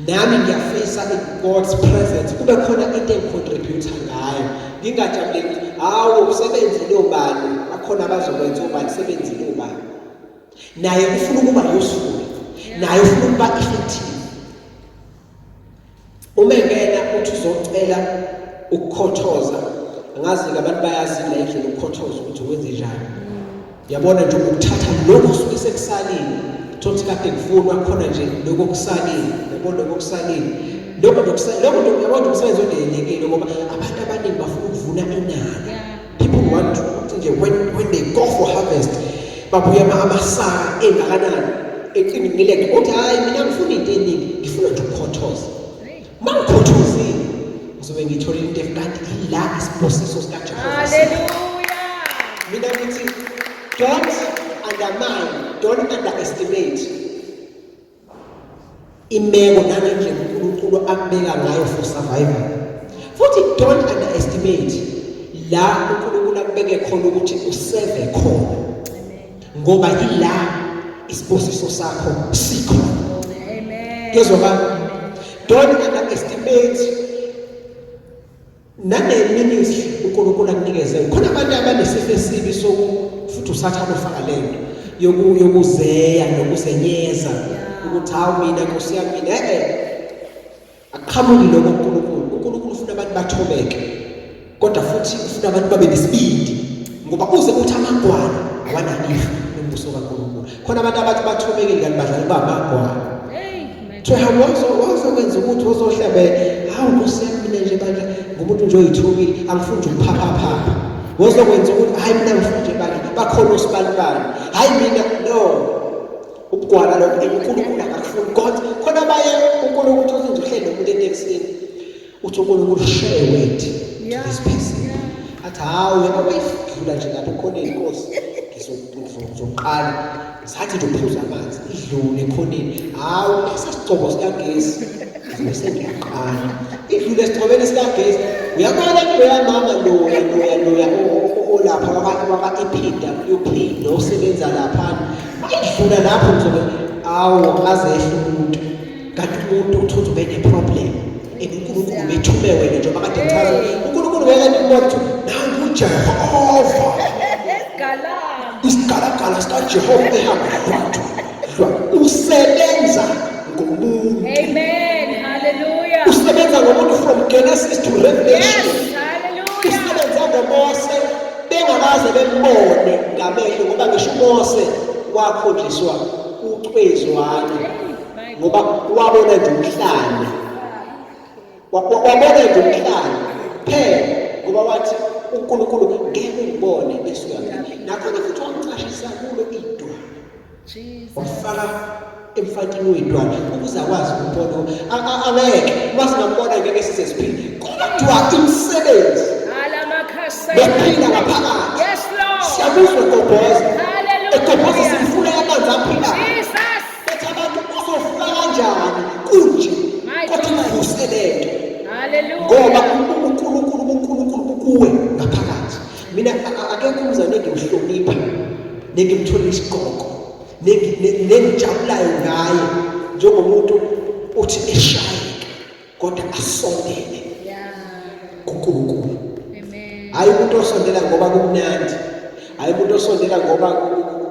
nami ngiyafisa in God's presence kube khona into engicontribute ngayo ngingajabuleli hawu usebenzile ubani bakhona abazokwenza ubani sebenzile ubani naye ufuna ukuba useful naye ufuna ukuba effective uma engena uthi uzocela ukukhothoza angazi-ke abantu bayazi la indlela ukukhothoza ukuthi wenze njani yabona nje ukuthatha lokhu osuke sekusalile thothi kade kufunwa khona nje lokho kusalile yabona lokho kusalile lokho lokho yabona nje umsebenzi odeyelekile ngoba abantu abaningi bafuna ukuvuna inala people want to nje when they go for harvest babuya amasaka engakanani eqinile uthi hayi mina ngifuna into eningi ngifuna nje ukukhothoza uma ngikhothozile ngizobe ngitholile into kanti ila isibusiso sikaJehova Hallelujah. Mina ngithi don't undermine, don't underestimate imeko nangendlela uNkulunkulu akubeka ngayo for survival. Futhi don't underestimate la uNkulunkulu akubeke khona ukuthi useve khona. Ngoba ila isibusiso sakho sikhona. Amen. Kezwakala? Don't underestimate nane-ministry uNkulunkulu akunikeze khona abantu abanesifo esibi soku futhi usathane ofaka lento yokuzeya nokuzenyeza ukuthi hawu mina nkosi yami mina eh aqhamuki lokho uNkulunkulu uNkulunkulu ufuna abantu bathobeke kodwa futhi ufuna abantu babe nesibindi ngoba uze uthi amagwala awanalifa lombuso kaNkulunkulu khona abantu abathi bathobekile kanti badlala uba amagwala Kuthiwa hawu wazokwenza ukuthi wozohlebe hawu nkosi yami mina nje bandla ngumuntu nje oyithukile angifuni nje ukuphaphaphapha wozokwenza ukuthi hayi mina ngifuna nje bandla bakhona osibanibani hayi mina no ubugwala lokho uNkulunkulu akakufuni God khona abaye uNkulunkulu uthi nje uhleli nomuntu etekisini uthi uNkulunkulu share word to this person athi hawu yabo bayidlula nje lapho khoneni inkosi ngizoqala sathi nje uphuza amanzi idlule ekhoneni hawu lesa sigcobo sikagesi ngizobe sengiyaqala idlule esigcobeni sikagesi uyabona kuloya mama loya loya loya olapha waka-EPWP lo osebenza laphana idlula lapho ngizobe awu aze ehle umuntu kanti umuntu uthi uzobe ne-problem and uNkulunkulu ubethume wena njengoba kade ngichaza uNkulunkulu ngeke nikubone ukuthi nangu uJehova isigalagala sikaJehova ehamba dlwadlwa dlwa usebenza ngomuntu Amen. Hallelujah. Usebenza ngomuntu from Genesis to Revelation. Yes. Hallelujah. Usebenza ngoMose bengakaze bembone ngamehlo ngoba ngisho uMose wakhonjiswa ucwezwana ngoba wabona nje umhlane wabona nje umhlane phela ngoba wathi uNkulunkulu ngeke ungibone bese uyaphila nakhona futhi wamcashisa kulo idwala wafaka emfantini wedwala ukuze akwazi ukubona angeke uma singambona ngeke size siphile kodwa imisebenzi bephila ngaphakathi siyakuzwa egobhoza egobhoza simfuna amanzi aphilayo bethi abantu uzofuna kanjani kunje kodwa ivuse lento ngoba uNkulunkulu uNkulunkulu kukuwe ngaphakathi mina akekho umzane engimhlonipha nengimthola isigqoko nengijabulayo ngaye njengomuntu othi eshayeke kodwa asondele kuNkulunkulu hayi umuntu osondela ngoba kumnandi hayi umuntu osondela ngoba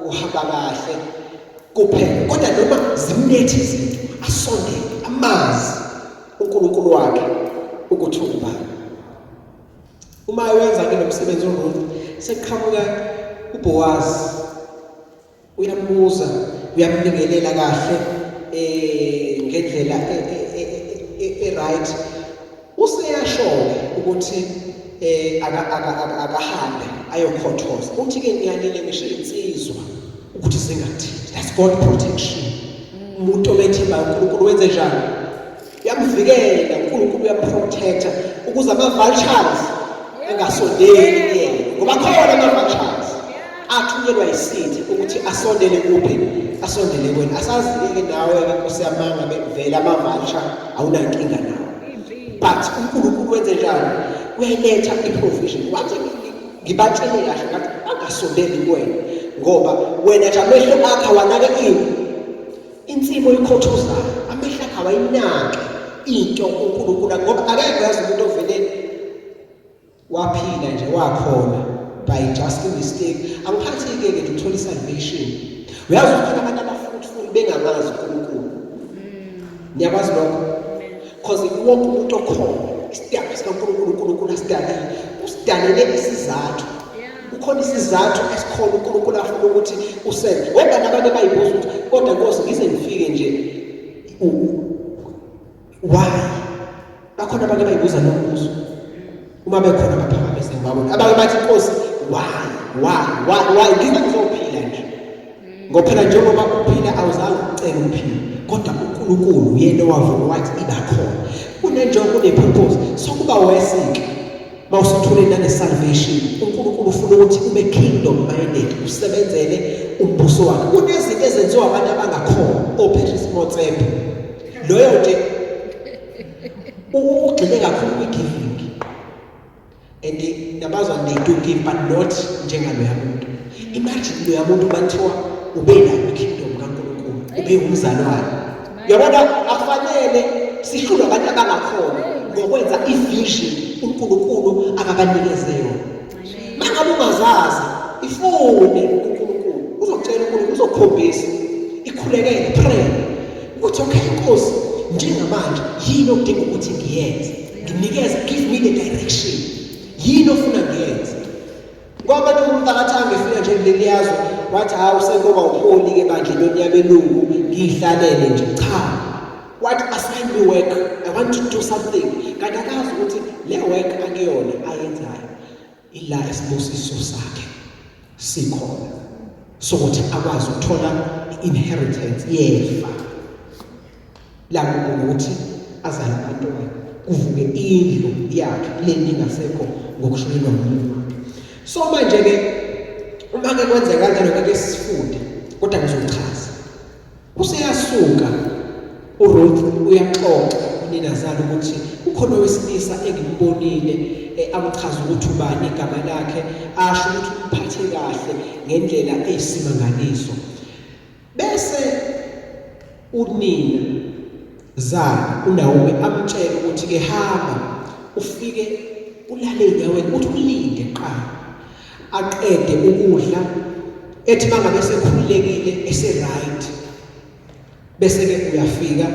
kuhamba kahle kuphela kodwa noma zimlethe izinto asondele amazi uNkulunkulu wakhe ukuthi ungubani uma wenza ke lo msebenzi uRuth sekuqhamuka uBoaz uyambuza uyambingelela kahle eh ngendlela e, e, e, e right useyasho ukuthi eh akahambe ayokhothoza uthi ke ngiyalile ngisho insizwa ukuthi zingathinti that's God protection umuntu obethemba uNkulunkulu wenze njani uyamvikela uNkulunkulu uyamprotecta ukuze ama vultures engasondeli kuyena ngoba khona ama vultures. Athunyelwa yisitha ukuthi asondele kuphi? Asondele kuwena. Asazi-ke nawe-ke Nkosi yamanga bevele ama-vulture awunankinga nawo. But uNkulunkulu wenze njani? Uyayiletha i-provision. Wathi ngibatshele kahle ngathi bangasondeli kuwena ngoba wena nje amehlo akho awanake ini insimu oyikhothozayo amehlo akho awayinake into uNkulunkulu ngoba akekho yazi umuntu ovele waphila nje wakhona by just a mistake angiphathi-ke ke nje ukuthola i-salvation uyazi ukuthi abantu abafruitful bengamazi uNkulunkulu niyakwazi lokho because wonke umuntu okhona isidalwa sikaNkulunkulu uNkulunkulu asidalile usidalele isizathu kukhona isizathu esikhona uNkulunkulu afuna ukuthi usenze ngoba nabanye bayibuza ukuthi kodwa Nkosi ngize ngifike nje why bakhona abake bayibuza lo mbuzo uma bekhona baphakamise ngibabona abake bathi Nkosi why why why why ngize ngizophila nje Ngoba phela njengoba uphila awuzange ucele ukuphila, kodwa uNkulunkulu uyena owavuma wathi iba khona. Kunenjongo, kune-purpose. So kuba worse-ke mawusuthole nane salvation. uNkulunkulu ufuna ukuthi ube kingdom minded, usebenzele umbuso wakhe. Kunezinto ezenziwa abantu abangakholwa, oPatrice Motsepe. Loyo nje ugxile kakhulu kwi-giving. And nabazwa they do give but not njengaloya muntu. Imagine loya muntu bathiwa ube la kingdom kaNkulunkulu, ube umzalwane. Uyabona akufanele sihlulwe abantu abangakhona ngokwenza ivision uNkulunkulu akabanikeze yona. Mangabe ungazazi ifune uNkulunkulu uzokutshela uNkulunkulu uzokukhombisa ikhulekele pray ukuthi okay Nkosi njengamanje yini okudinga ukuthi ngiyenze nginikeze give me the direction yini ofuna ngiyenze ngoba abantu umntakathanga efika nje kuleli yazwe wathi hawu sengoba upholi-ke bandleni yabelungu ngiyihlalele nje cha wathi assign me work i want to do something kanti akazi ukuthi le work akuyona ayenzayo ila isibusiso sakhe sikhona sokuthi akwazi ukuthola i-inheritance yefa lakubo ngokuthi azale abantwana kuvuke indlu yakhe le ingasekho ngokushonelwa ngumuntu wakhe so manje ke uma ke kwenzeka kanjalo ngeke sifunde kodwa ngizochaza useyasuka uRuth uyaxoxa uninazala ukuthi kukhona owesilisa engimbonile eh, amchaza ukuthi ubani igama lakhe asho ukuthi umphathe kahle ngendlela eyisimangaliso Bese unina zala uNaomi amtshela ukuthi ke hamba ufike ulale enyaweni uthi ulinde qala aqede ukudla ethi mangabe sekhululekile ese right bese ke uyafika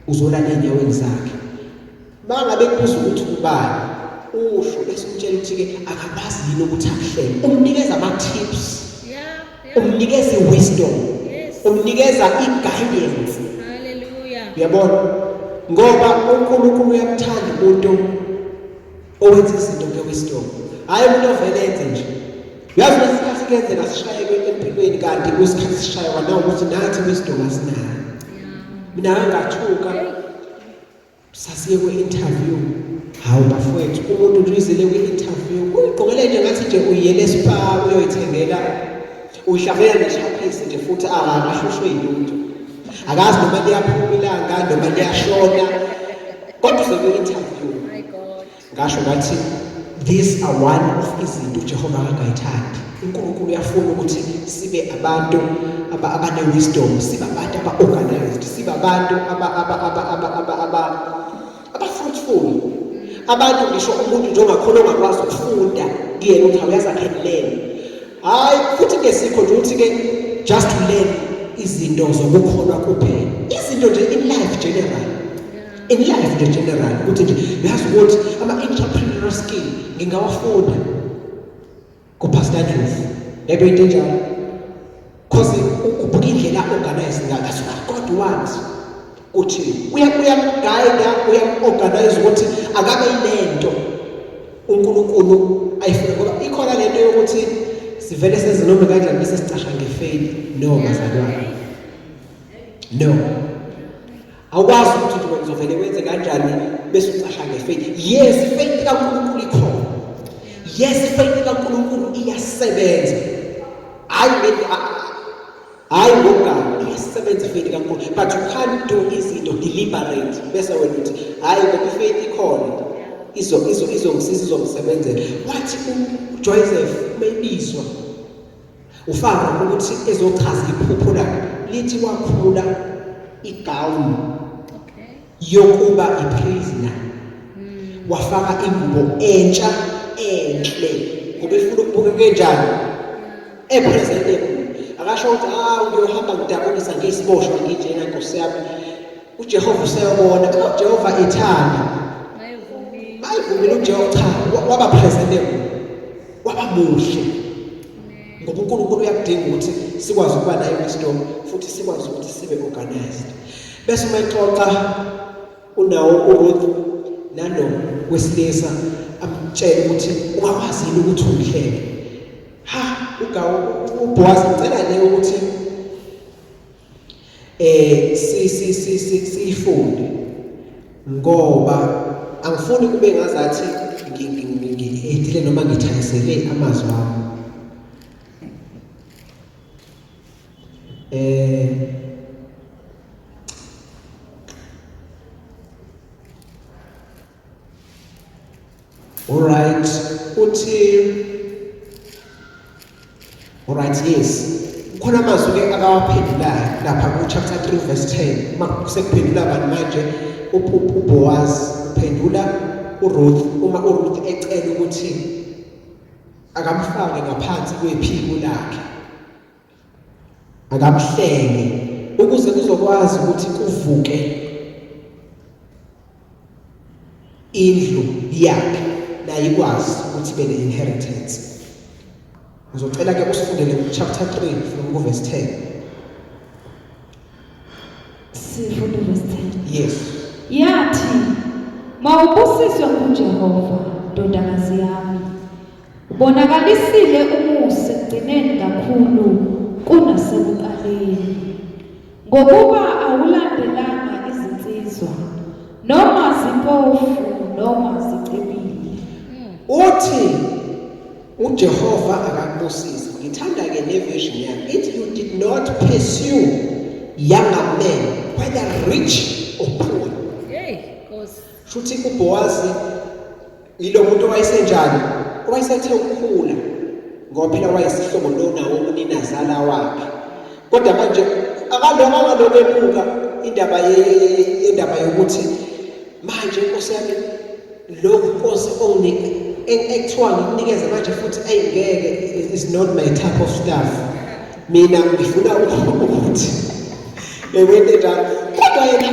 uzolala enyaweni zakhe Mangabe kubuza ukuthi ubani usho bese umtshela ukuthi ke akakwazi yini ukuthi akuhlele umnikeza ama tips umnikeza i-wisdom umnikeza i-guidance hallelujah uyabona ngoba uNkulunkulu uyakuthanda umuntu owenza izinto nge-wisdom hhayi umuntu ovele enze nje uyazi lesikhathi kuyenzeka sishayeke empilweni kanti kwisikhathi sishaywa nawukuthi nathi wisdom asinayo mina ngathuka Sasiye kwi-interview. Hawu bafowethu, umuntu nje uyizele kwi-interview, uyigqokele nje ngathi nje uyiyele espa uyoyithengela uyihlafela neshaphisi nje futhi akahlushwe yilutho. Akazi noma liyaphuma ilanga noma liyashona. Kodwa uze kwi-interview. Ngasho ngathi these are one of izinto uJehova akangayithandi. uNkulunkulu uyafuna ukuthi sibe abantu abane-wisdom, sibe abantu aba-organized, sibe abantu aba-fruitful. Abantu ngisho umuntu nje ongakhona ongakwazi ukufunda kuyena ukuthi awuyazi I can learn. Hayi futhi ngesikho nje ukuthi-ke just to learn izinto zokukholwa kuphela. Izinto nje in life general. In life nje general ukuthi nje uyazi ukuthi ama-entrepreneurial skill ngingawafunda kuPastor Ndlovu yebo into enjalo cause ubuka indlela organize ngayo that's what God wants uthi uyamguide uyam-organize ukuthi akabe yilento uNkulunkulu ayifuna ngoba ikhona lento yokuthi sivele senze noma kanjani bese sicasha ngefaith no bazalwane no Awukwazi ukuthi nje wena uzovele wenze kanjani bese ucasha ngefaith. Yes, ifaith kaNkulunkulu ikhona. Yes, ifaith kaNkulunkulu iyasebenza. Hayi hayi ngokuganga iyasebenza ifaith kaNkulunkulu but you can't do izinto deliberate bese wena uthi hayi ngoba ifaith ikhona izo izo izongisiza izongisebenzela wathi uJoseph mayibizwa uFaro ukuthi ezochaza iphupho lakhe lithi wakhula igown yokuba iprisoner wafaka ingubo entsha enhle ngoba efuna ukubukeka enjani epresentable akasho ukuthi ah ngiyohamba ngidabukisa ngiyisiboshwa nginjena nkosi yami uJehova useyobona uJehova ethanda mayivumile uJehova cha waba presentable waba muhle ngoba uNkulunkulu uyakudinga ukuthi sikwazi ukuba nayo wisdom futhi sikwazi ukuthi sibe organized bese uma exoxa unawo uRuth nalo wesilisa amtshele ukuthi ungakwazi yini ukuthi ungihleke ha ugawu uBoaz ngicela le ukuthi eh si si si siyifunde ngoba angifuni kube ngazathi ngi-edile noma ngithayisele amazwi ami eh Alright, uthi Alright, yes. Kukhona amazwi ke akawaphendulayo lapha ku chapter 3 verse 10. Uma kusekuphendula abantu manje uBoaz uphendula uRuth uma uRuth ecela ukuthi akamfake ngaphansi kwephiko lakhe. Akamhlenge ukuze kuzokwazi ukuthi kuvuke indlu yakhe naye ikwazi ukuthi ibe ne-inheritance. Ngizocela ke usifundele chapter 3 from ku verse 10. Sifunde verse 10. Yes. Yathi, Mawubusiswe nguJehova, ndodakazi yami. Ubonakalisile umusa ekugcineni kakhulu kunasekuqaleni. Ngokuba awulandelanga izinsizwa, noma zimpofu noma zicebile. Uthi uJehova akakubusise. Ngithanda ke le version yakhe. Ithi you did not pursue younger men whether rich or poor. Hey, Nkosi. Shuthi uBowazi yilo muntu owayesenjani? Owayesethe ukukhula ngoba phela wayesihlobo noNawomi uninazala wakhe. Kodwa manje akalokhu angalokhu ebuka indaba yendaba yokuthi manje Nkosi yami lokhu Nkosi onginike ekuthiwa ngikunikeze manje futhi eyi ngeke is not my type of stuff. Mina ngifuna ukuthi yebo enjalo kodwa yena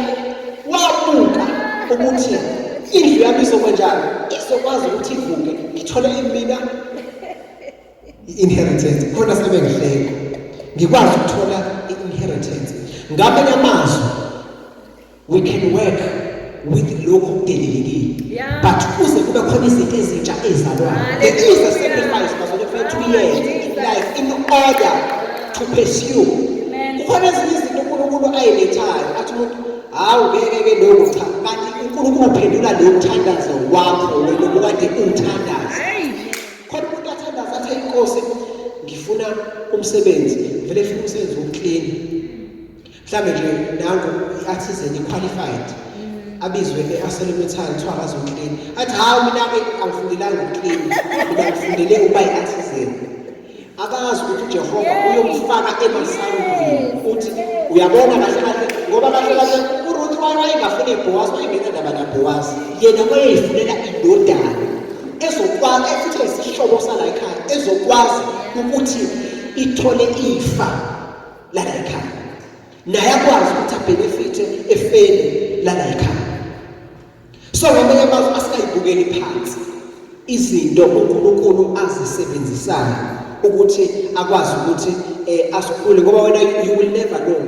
wabuka ukuthi indlu yami izokwenjani izokwazi ukuthi ivuke ngithole imina i-inheritance khona sebengihleka ngikwazi ukuthola i-inheritance ngamanye amazwi we can work with lokhu okudelelekile Yeah. but kuze kube khona izinto ezintsha ezalwayo there is a sacrifice bazalwane kufanele tuyenze in life in order to pursue Amen. kukhona ezinye izinto uNkulunkulu ayilethayo athi umuntu hawu ngeke ke lokhu cha kanti uNkulunkulu uphendula lo mthandazo wakho wena obukade uwuthandaza Hey. khona umuntu athandaza athi inkosi ngifuna umsebenzi vele funa umsebenzi wokuklina mhlambe nje nangu i-artisan i-qualified abizwe e-ArcelorMittal kuthiwa akazoklina athi hawu mina-ke angifundelanga ukuklina mina ngifundele ukuba i-artisan akazi ukuthi uJehova uyomfaka emasangweni uthi uyabona kahle kahle ngoba kahle kahle uRuth wayengafuni iBoaz wayengenandaba naBoaz yena wayeyifunela indodana ezokwazi futhi eyisihlobo sala ekhaya ezokwazi ukuthi ithole ifa lala ekhaya naye akwazi ukuthi abenefithe efeni lala ekhaya so ngamanye amazwi asingayibukeli phansi izinto uNkulunkulu azisebenzisayo ukuthi akwazi ukuthi eh, asikhule ngoba wena you will never know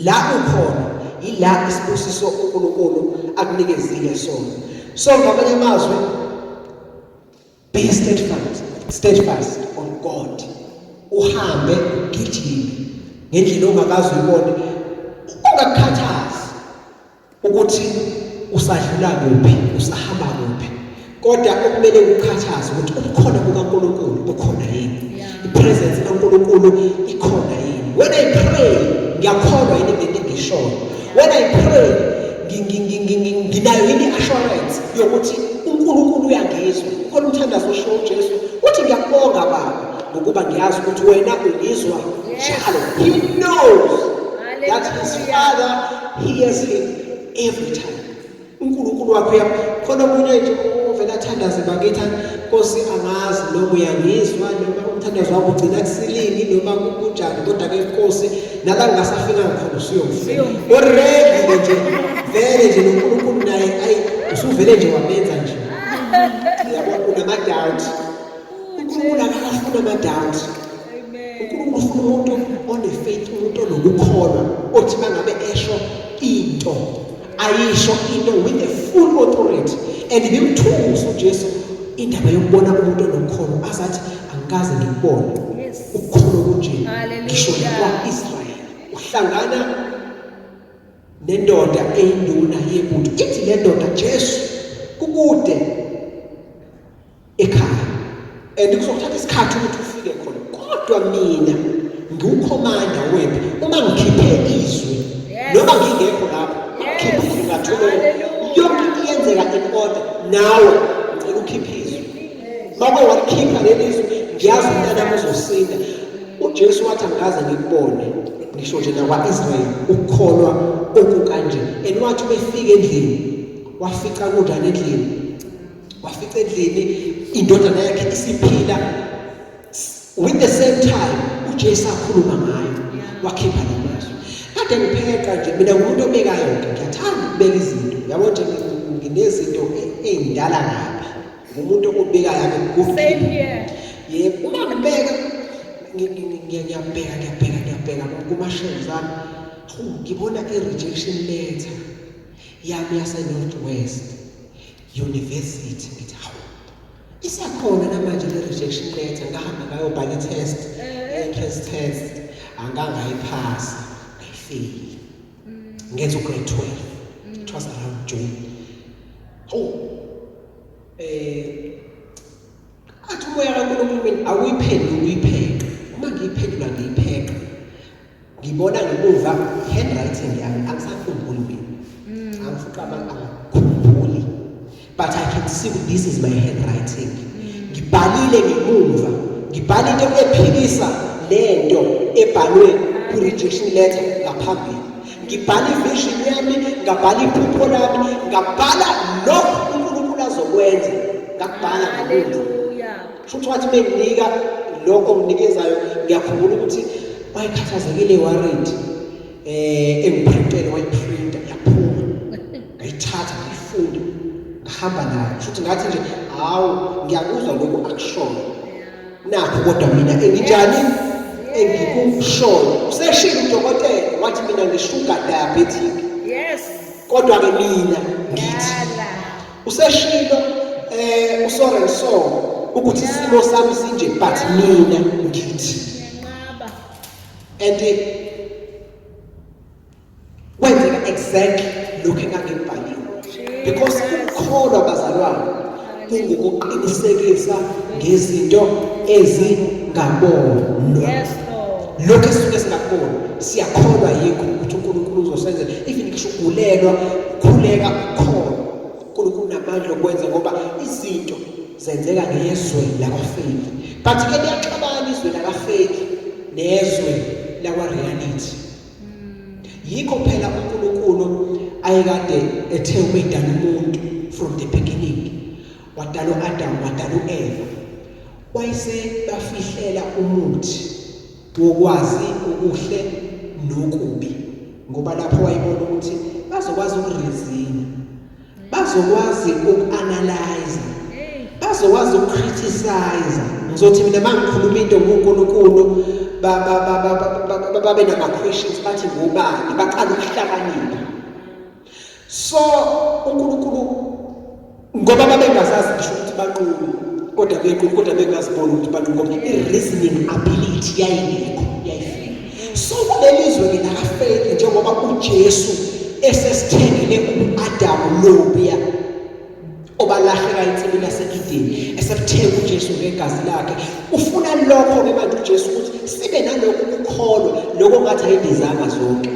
la ukhona yila isibusiso uNkulunkulu akunikezile sona so ngamanye amazwi Be steadfast, steadfast on God. Uhambe ugijime ngendlela ongakaze uyibone ungakukhathazi ukuthi usadlula kuphi, usahamba kuphi. Kodwa okumele kukhathaze ukuthi ubukhona bukaNkulunkulu bukhona yini, ipresence kaNkulunkulu ikhona yini. When I pray, ngiyakholwa yini lento engishoyo? When I pray, nginayo yini i-assurance yokuthi uNkulunkulu uyangizwa? Ukhona umthandazo osho uJesu uthi, ngiyakubonga Baba ngokuba ngiyazi ukuthi wena ungizwa njalo. He knows that his Father hears him every time. UNkulunkulu wakho uya khona omunye nje ovela athandaze bakithi, Nkosi angazi noma uyangizwa noma umthandazo wakho ugcina kusilini noma kunjani, kodwa ke Nkosi nala ngingasafika khona usuyongifika already nje vele nje noNkulunkulu naye ayi usuvele nje wamenza nje, uyabona, unama-doubt. uNkulunkulu akafuni ama-doubt. uNkulunkulu ufuna umuntu one-faith, umuntu onokukholwa, othi mangabe esho into ayisho into with a full authority. And ibimthusa uJesu indaba yokubona umuntu onokholo, azathi angikaze ngikubone ukukholwa kunje ngisho nakwa-Israyeli. Uhlangana nendoda eyinduna yebutho, ithi le ndoda, Jesu, kukude ekhaya and kuzothatha isikhathi ukuthi ufike khona, kodwa mina ngiwukhomanda wempi, uma ngikhiphe izwi noma ngingekho lapho, ngikhiphe izwi ngathumela, yonke into iyenzeka in order. Nawe ngicela ukhiphe izwi, make walikhipha leli zwi, ngiyazi umntanami uzosinda. UJesu wathi angikaze ngikubone ngisho nje nakwa-Israyeli ukukholwa okukanje. And wathi befika endlini, wafica kunjani endlini? Wafica endlini indodana yakhe isiphila with the same time uJesu akhuluma ngayo, wakhipha lamazwi. Kade ngipheqa nje mina, ngumuntu obekayo ke, ngiyathanda ukubeka izinto, yabo nje nginezinto ey'ndala kabi, ngumuntu obekayo ake. Same here. Yebo, uma ngibeka ngiyabheka, ngiyabheka, ngiyabheka kuma-shelves ami, hawu, ngibona i-rejection letter yami yase-North West University. Ngithi hawu, isakhona namanje le rejection letter. Ngahamba ngayobhala i-test, i-entrance test, angangayiphasa, ngayifeyila, ngenza ugrade 12. It was around June. Hawu, athi umoya kaNkulunkulu mina awuyiphenduli, uyipheqe. Uma ngiyiphendula ngiyipheqa, ngibona ngemuva handwriting yami, angisakhumbuli mina, angifuqabanga, angikhumbuli, but I can see this is my handwriting. Ngibhalile ngemuva, ngibhala into ephikisa lento ebhalwe ku-rejection letter ngaphambili. Ngibhala ivision yami, ngabhala iphupho lami, ngabhala lokhu uNkulunkulu azokwenza, ngakubhala ngemuva. Hallelujah. Futhi wathi benginika lokho nginikezayo, ngiyakhumbula ukuthi wayekhathazekile, worried, engiprintele, wayiprinta yaphuma, ngayithatha, ngayifunda, ngahamba nayo. Futhi ngathi nje hawu, ngiyakuzwa lokhu akushoyo nakho, kodwa mina enginjani engikushoyo, useshilo udokotela wathi mina ngi-sugar diabetic, kodwa ke mina ngithi Yala. Useshilo uso and so ukuthi isimo sami sinje, but mina ngithi Ngiyanqaba. And kwenzeka exactly lokhu engangikubhalile, because ukukholwa, bazalwane, kungukuqinisekisa ngezinto ezingabonwa. Yes, Lord. Lokhu esisuke singakuboni, siyakholwa yikho ukuthi uNkulunkulu uzosenzela. Even ngisho ugulelwa, ukhuleka ukholwa, uNkulunkulu unamandla okwenza, ngoba izinto zenzeka ngezwe lakwa-faith. But ke liyaxabana izwe laka-faith nezwe lakwa-reality. Yikho phela uNkulunkulu ayekade ethe uma edala umuntu from the beginning, wadala u-Adam, wadala u-Eva, wayesebafihlela umuthi wokwazi okuhle nokubi, ngoba lapho wayebona ukuthi bazokwazi ukureasona, bazokwazi uku-analyze, bazokwazi ukucriticize. Ngizothi mina uma ngikhuluma into nguNkulunkulu, babe nama-questions, bathi ngubani, baqala ukuhlakanipha. So uNkulunkulu, ngoba babengazazi ngisho ukuthi banqunu, kodwa bequnu, kodwa bengaziboni ukuthi banqunu, ngoba i-reasoning ability yayingekho, yayifika. So kuleli zwe-ke laka-faith, njengoba uJesu esesithengele ubu-Adamu lobuya obalahla. balahleka ensimini yase-Edeni esebuthenga uJesu ngegazi lakhe. Ufuna lokho ke manje uJesu ukuthi sibe nalokho ukukholwa lokho ngathi ayindizanga zonke.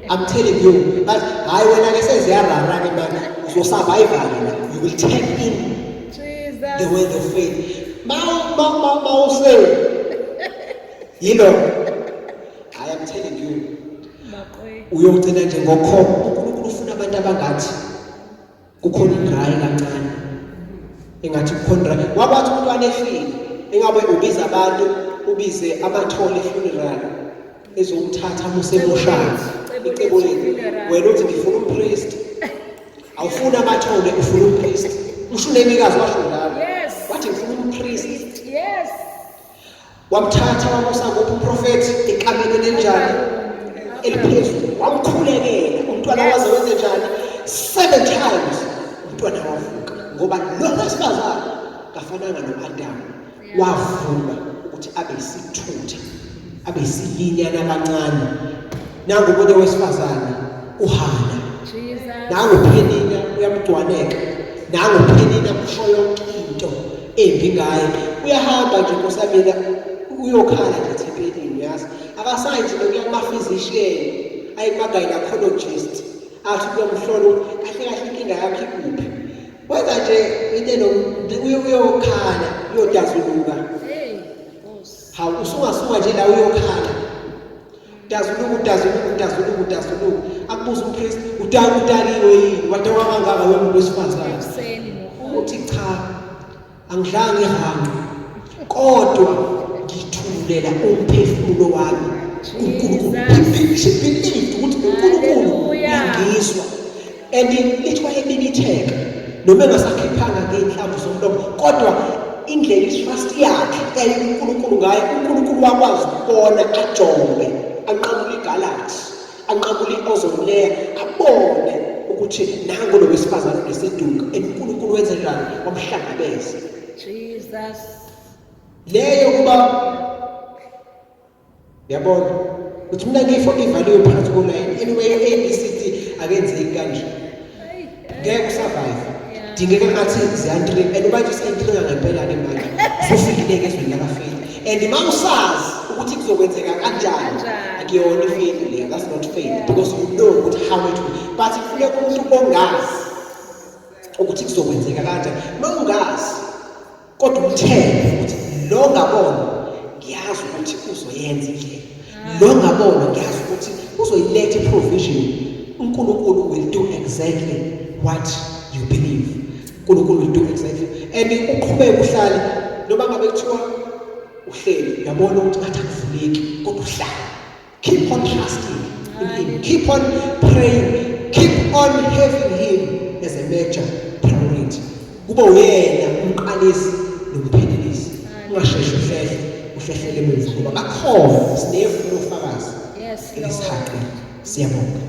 I'm telling you, but hayi wena ke seziyarara ke manje uzosurvive ke la. You will take in Jesus. the word of faith. Mawu mawu mawu say yilo. I am telling you. Uyogcina nje ngokho uNkulunkulu ufuna abantu abangathi kukhona idry kancane. Engathi kukhona dry. Wakwathi umntwana efile engabe ubiza abantu ubize amathole funeral ezomthatha musemoshana icebo lethu wena uthi ngifuna umpriest awufuni amathole ufuna umpriest usho unemikazi washo njalo wathi ngifuna umpriest yes wamthatha wamusa kuphi umprofethi ekamelweni elinjani eliphezulu wamkhulekela umntwana waze wenze njani seven times umntwana wavuka ngoba lo wesifazane kafananga no-adamu wavuma ukuthi abe isithutha abe isilinyana kancane nangu omunye wesifazane uHana nangu Phenina uyamgcwaneka nangu Phenina usho yonke into embi ngaye uyahamba nje nkosamina uyokhala nje ethempelini uyazi akasayi nje lokuya kuma-physician aye kuma-gynecologist athi kuyomhlola ukuthi kahle kahle inkinga yakho ikuphi wenza nje into uyokhala uyodazuluka hawu usungasuka nje la uyokhala dazuluka udazuluka udazuluka udazuluka akubuza umpriest udakiwe yini wadakwa kangaka wena umuntu wesifazane uthi cha angidlanga ihanqe kodwa ngithulela umphefumulo wami kuNkulunkulu. She believed ukuthi uNkulunkulu uyangizwa and lithi wayebibitheka noma engasakhiphanga ngey'nhlamvu zomlomo kodwa indlela i-trust yakhe yayikuNkulunkulu ngayo uNkulunkulu wakwazi ukubona ajombe anqamule igalaxy anqamule i-ozone layer abone ukuthi nangu lo wesifazane unesidunga and uNkulunkulu wenze njani wamhlangabeza Jesus leyo kuba yabona ukuthi mina ngifo ivaliwe phakathi kolayini anyway A B C D akenzeki kanje ngeke usurvive dingeka ngathi ziyantringa and manje usayintringa ngempela ke manje usufikile-ke ezweni labafile and uma usazi ukuthi kuzokwenzeka kanjani akuyona ifaith leyo that's not faith because you know ukuthi how it will but kufuneka umuntu ongazi ukuthi kuzokwenzeka kanjani uma ungazi kodwa umthembe ukuthi lo ngabona ngiyazi ukuthi uzoyenza indlela lo ngabona ngiyazi ukuthi uzoyiletha i-provision uNkulunkulu will do exactly what you believe uNkulunkulu will do exactly and uqhubeke uhlale noma ngabe kuthiwa uhleli uyabona ukuthi ngathi akuvuleki kodwa uhlale keep on trusting in him keep on praying keep on having him as a major priority kuba uyena umqalisi nomphelelisi ungasheshi uhlehle uhlehlele emuva ngoba bakhona sinefu lofakazi elisihaqile siyabonga.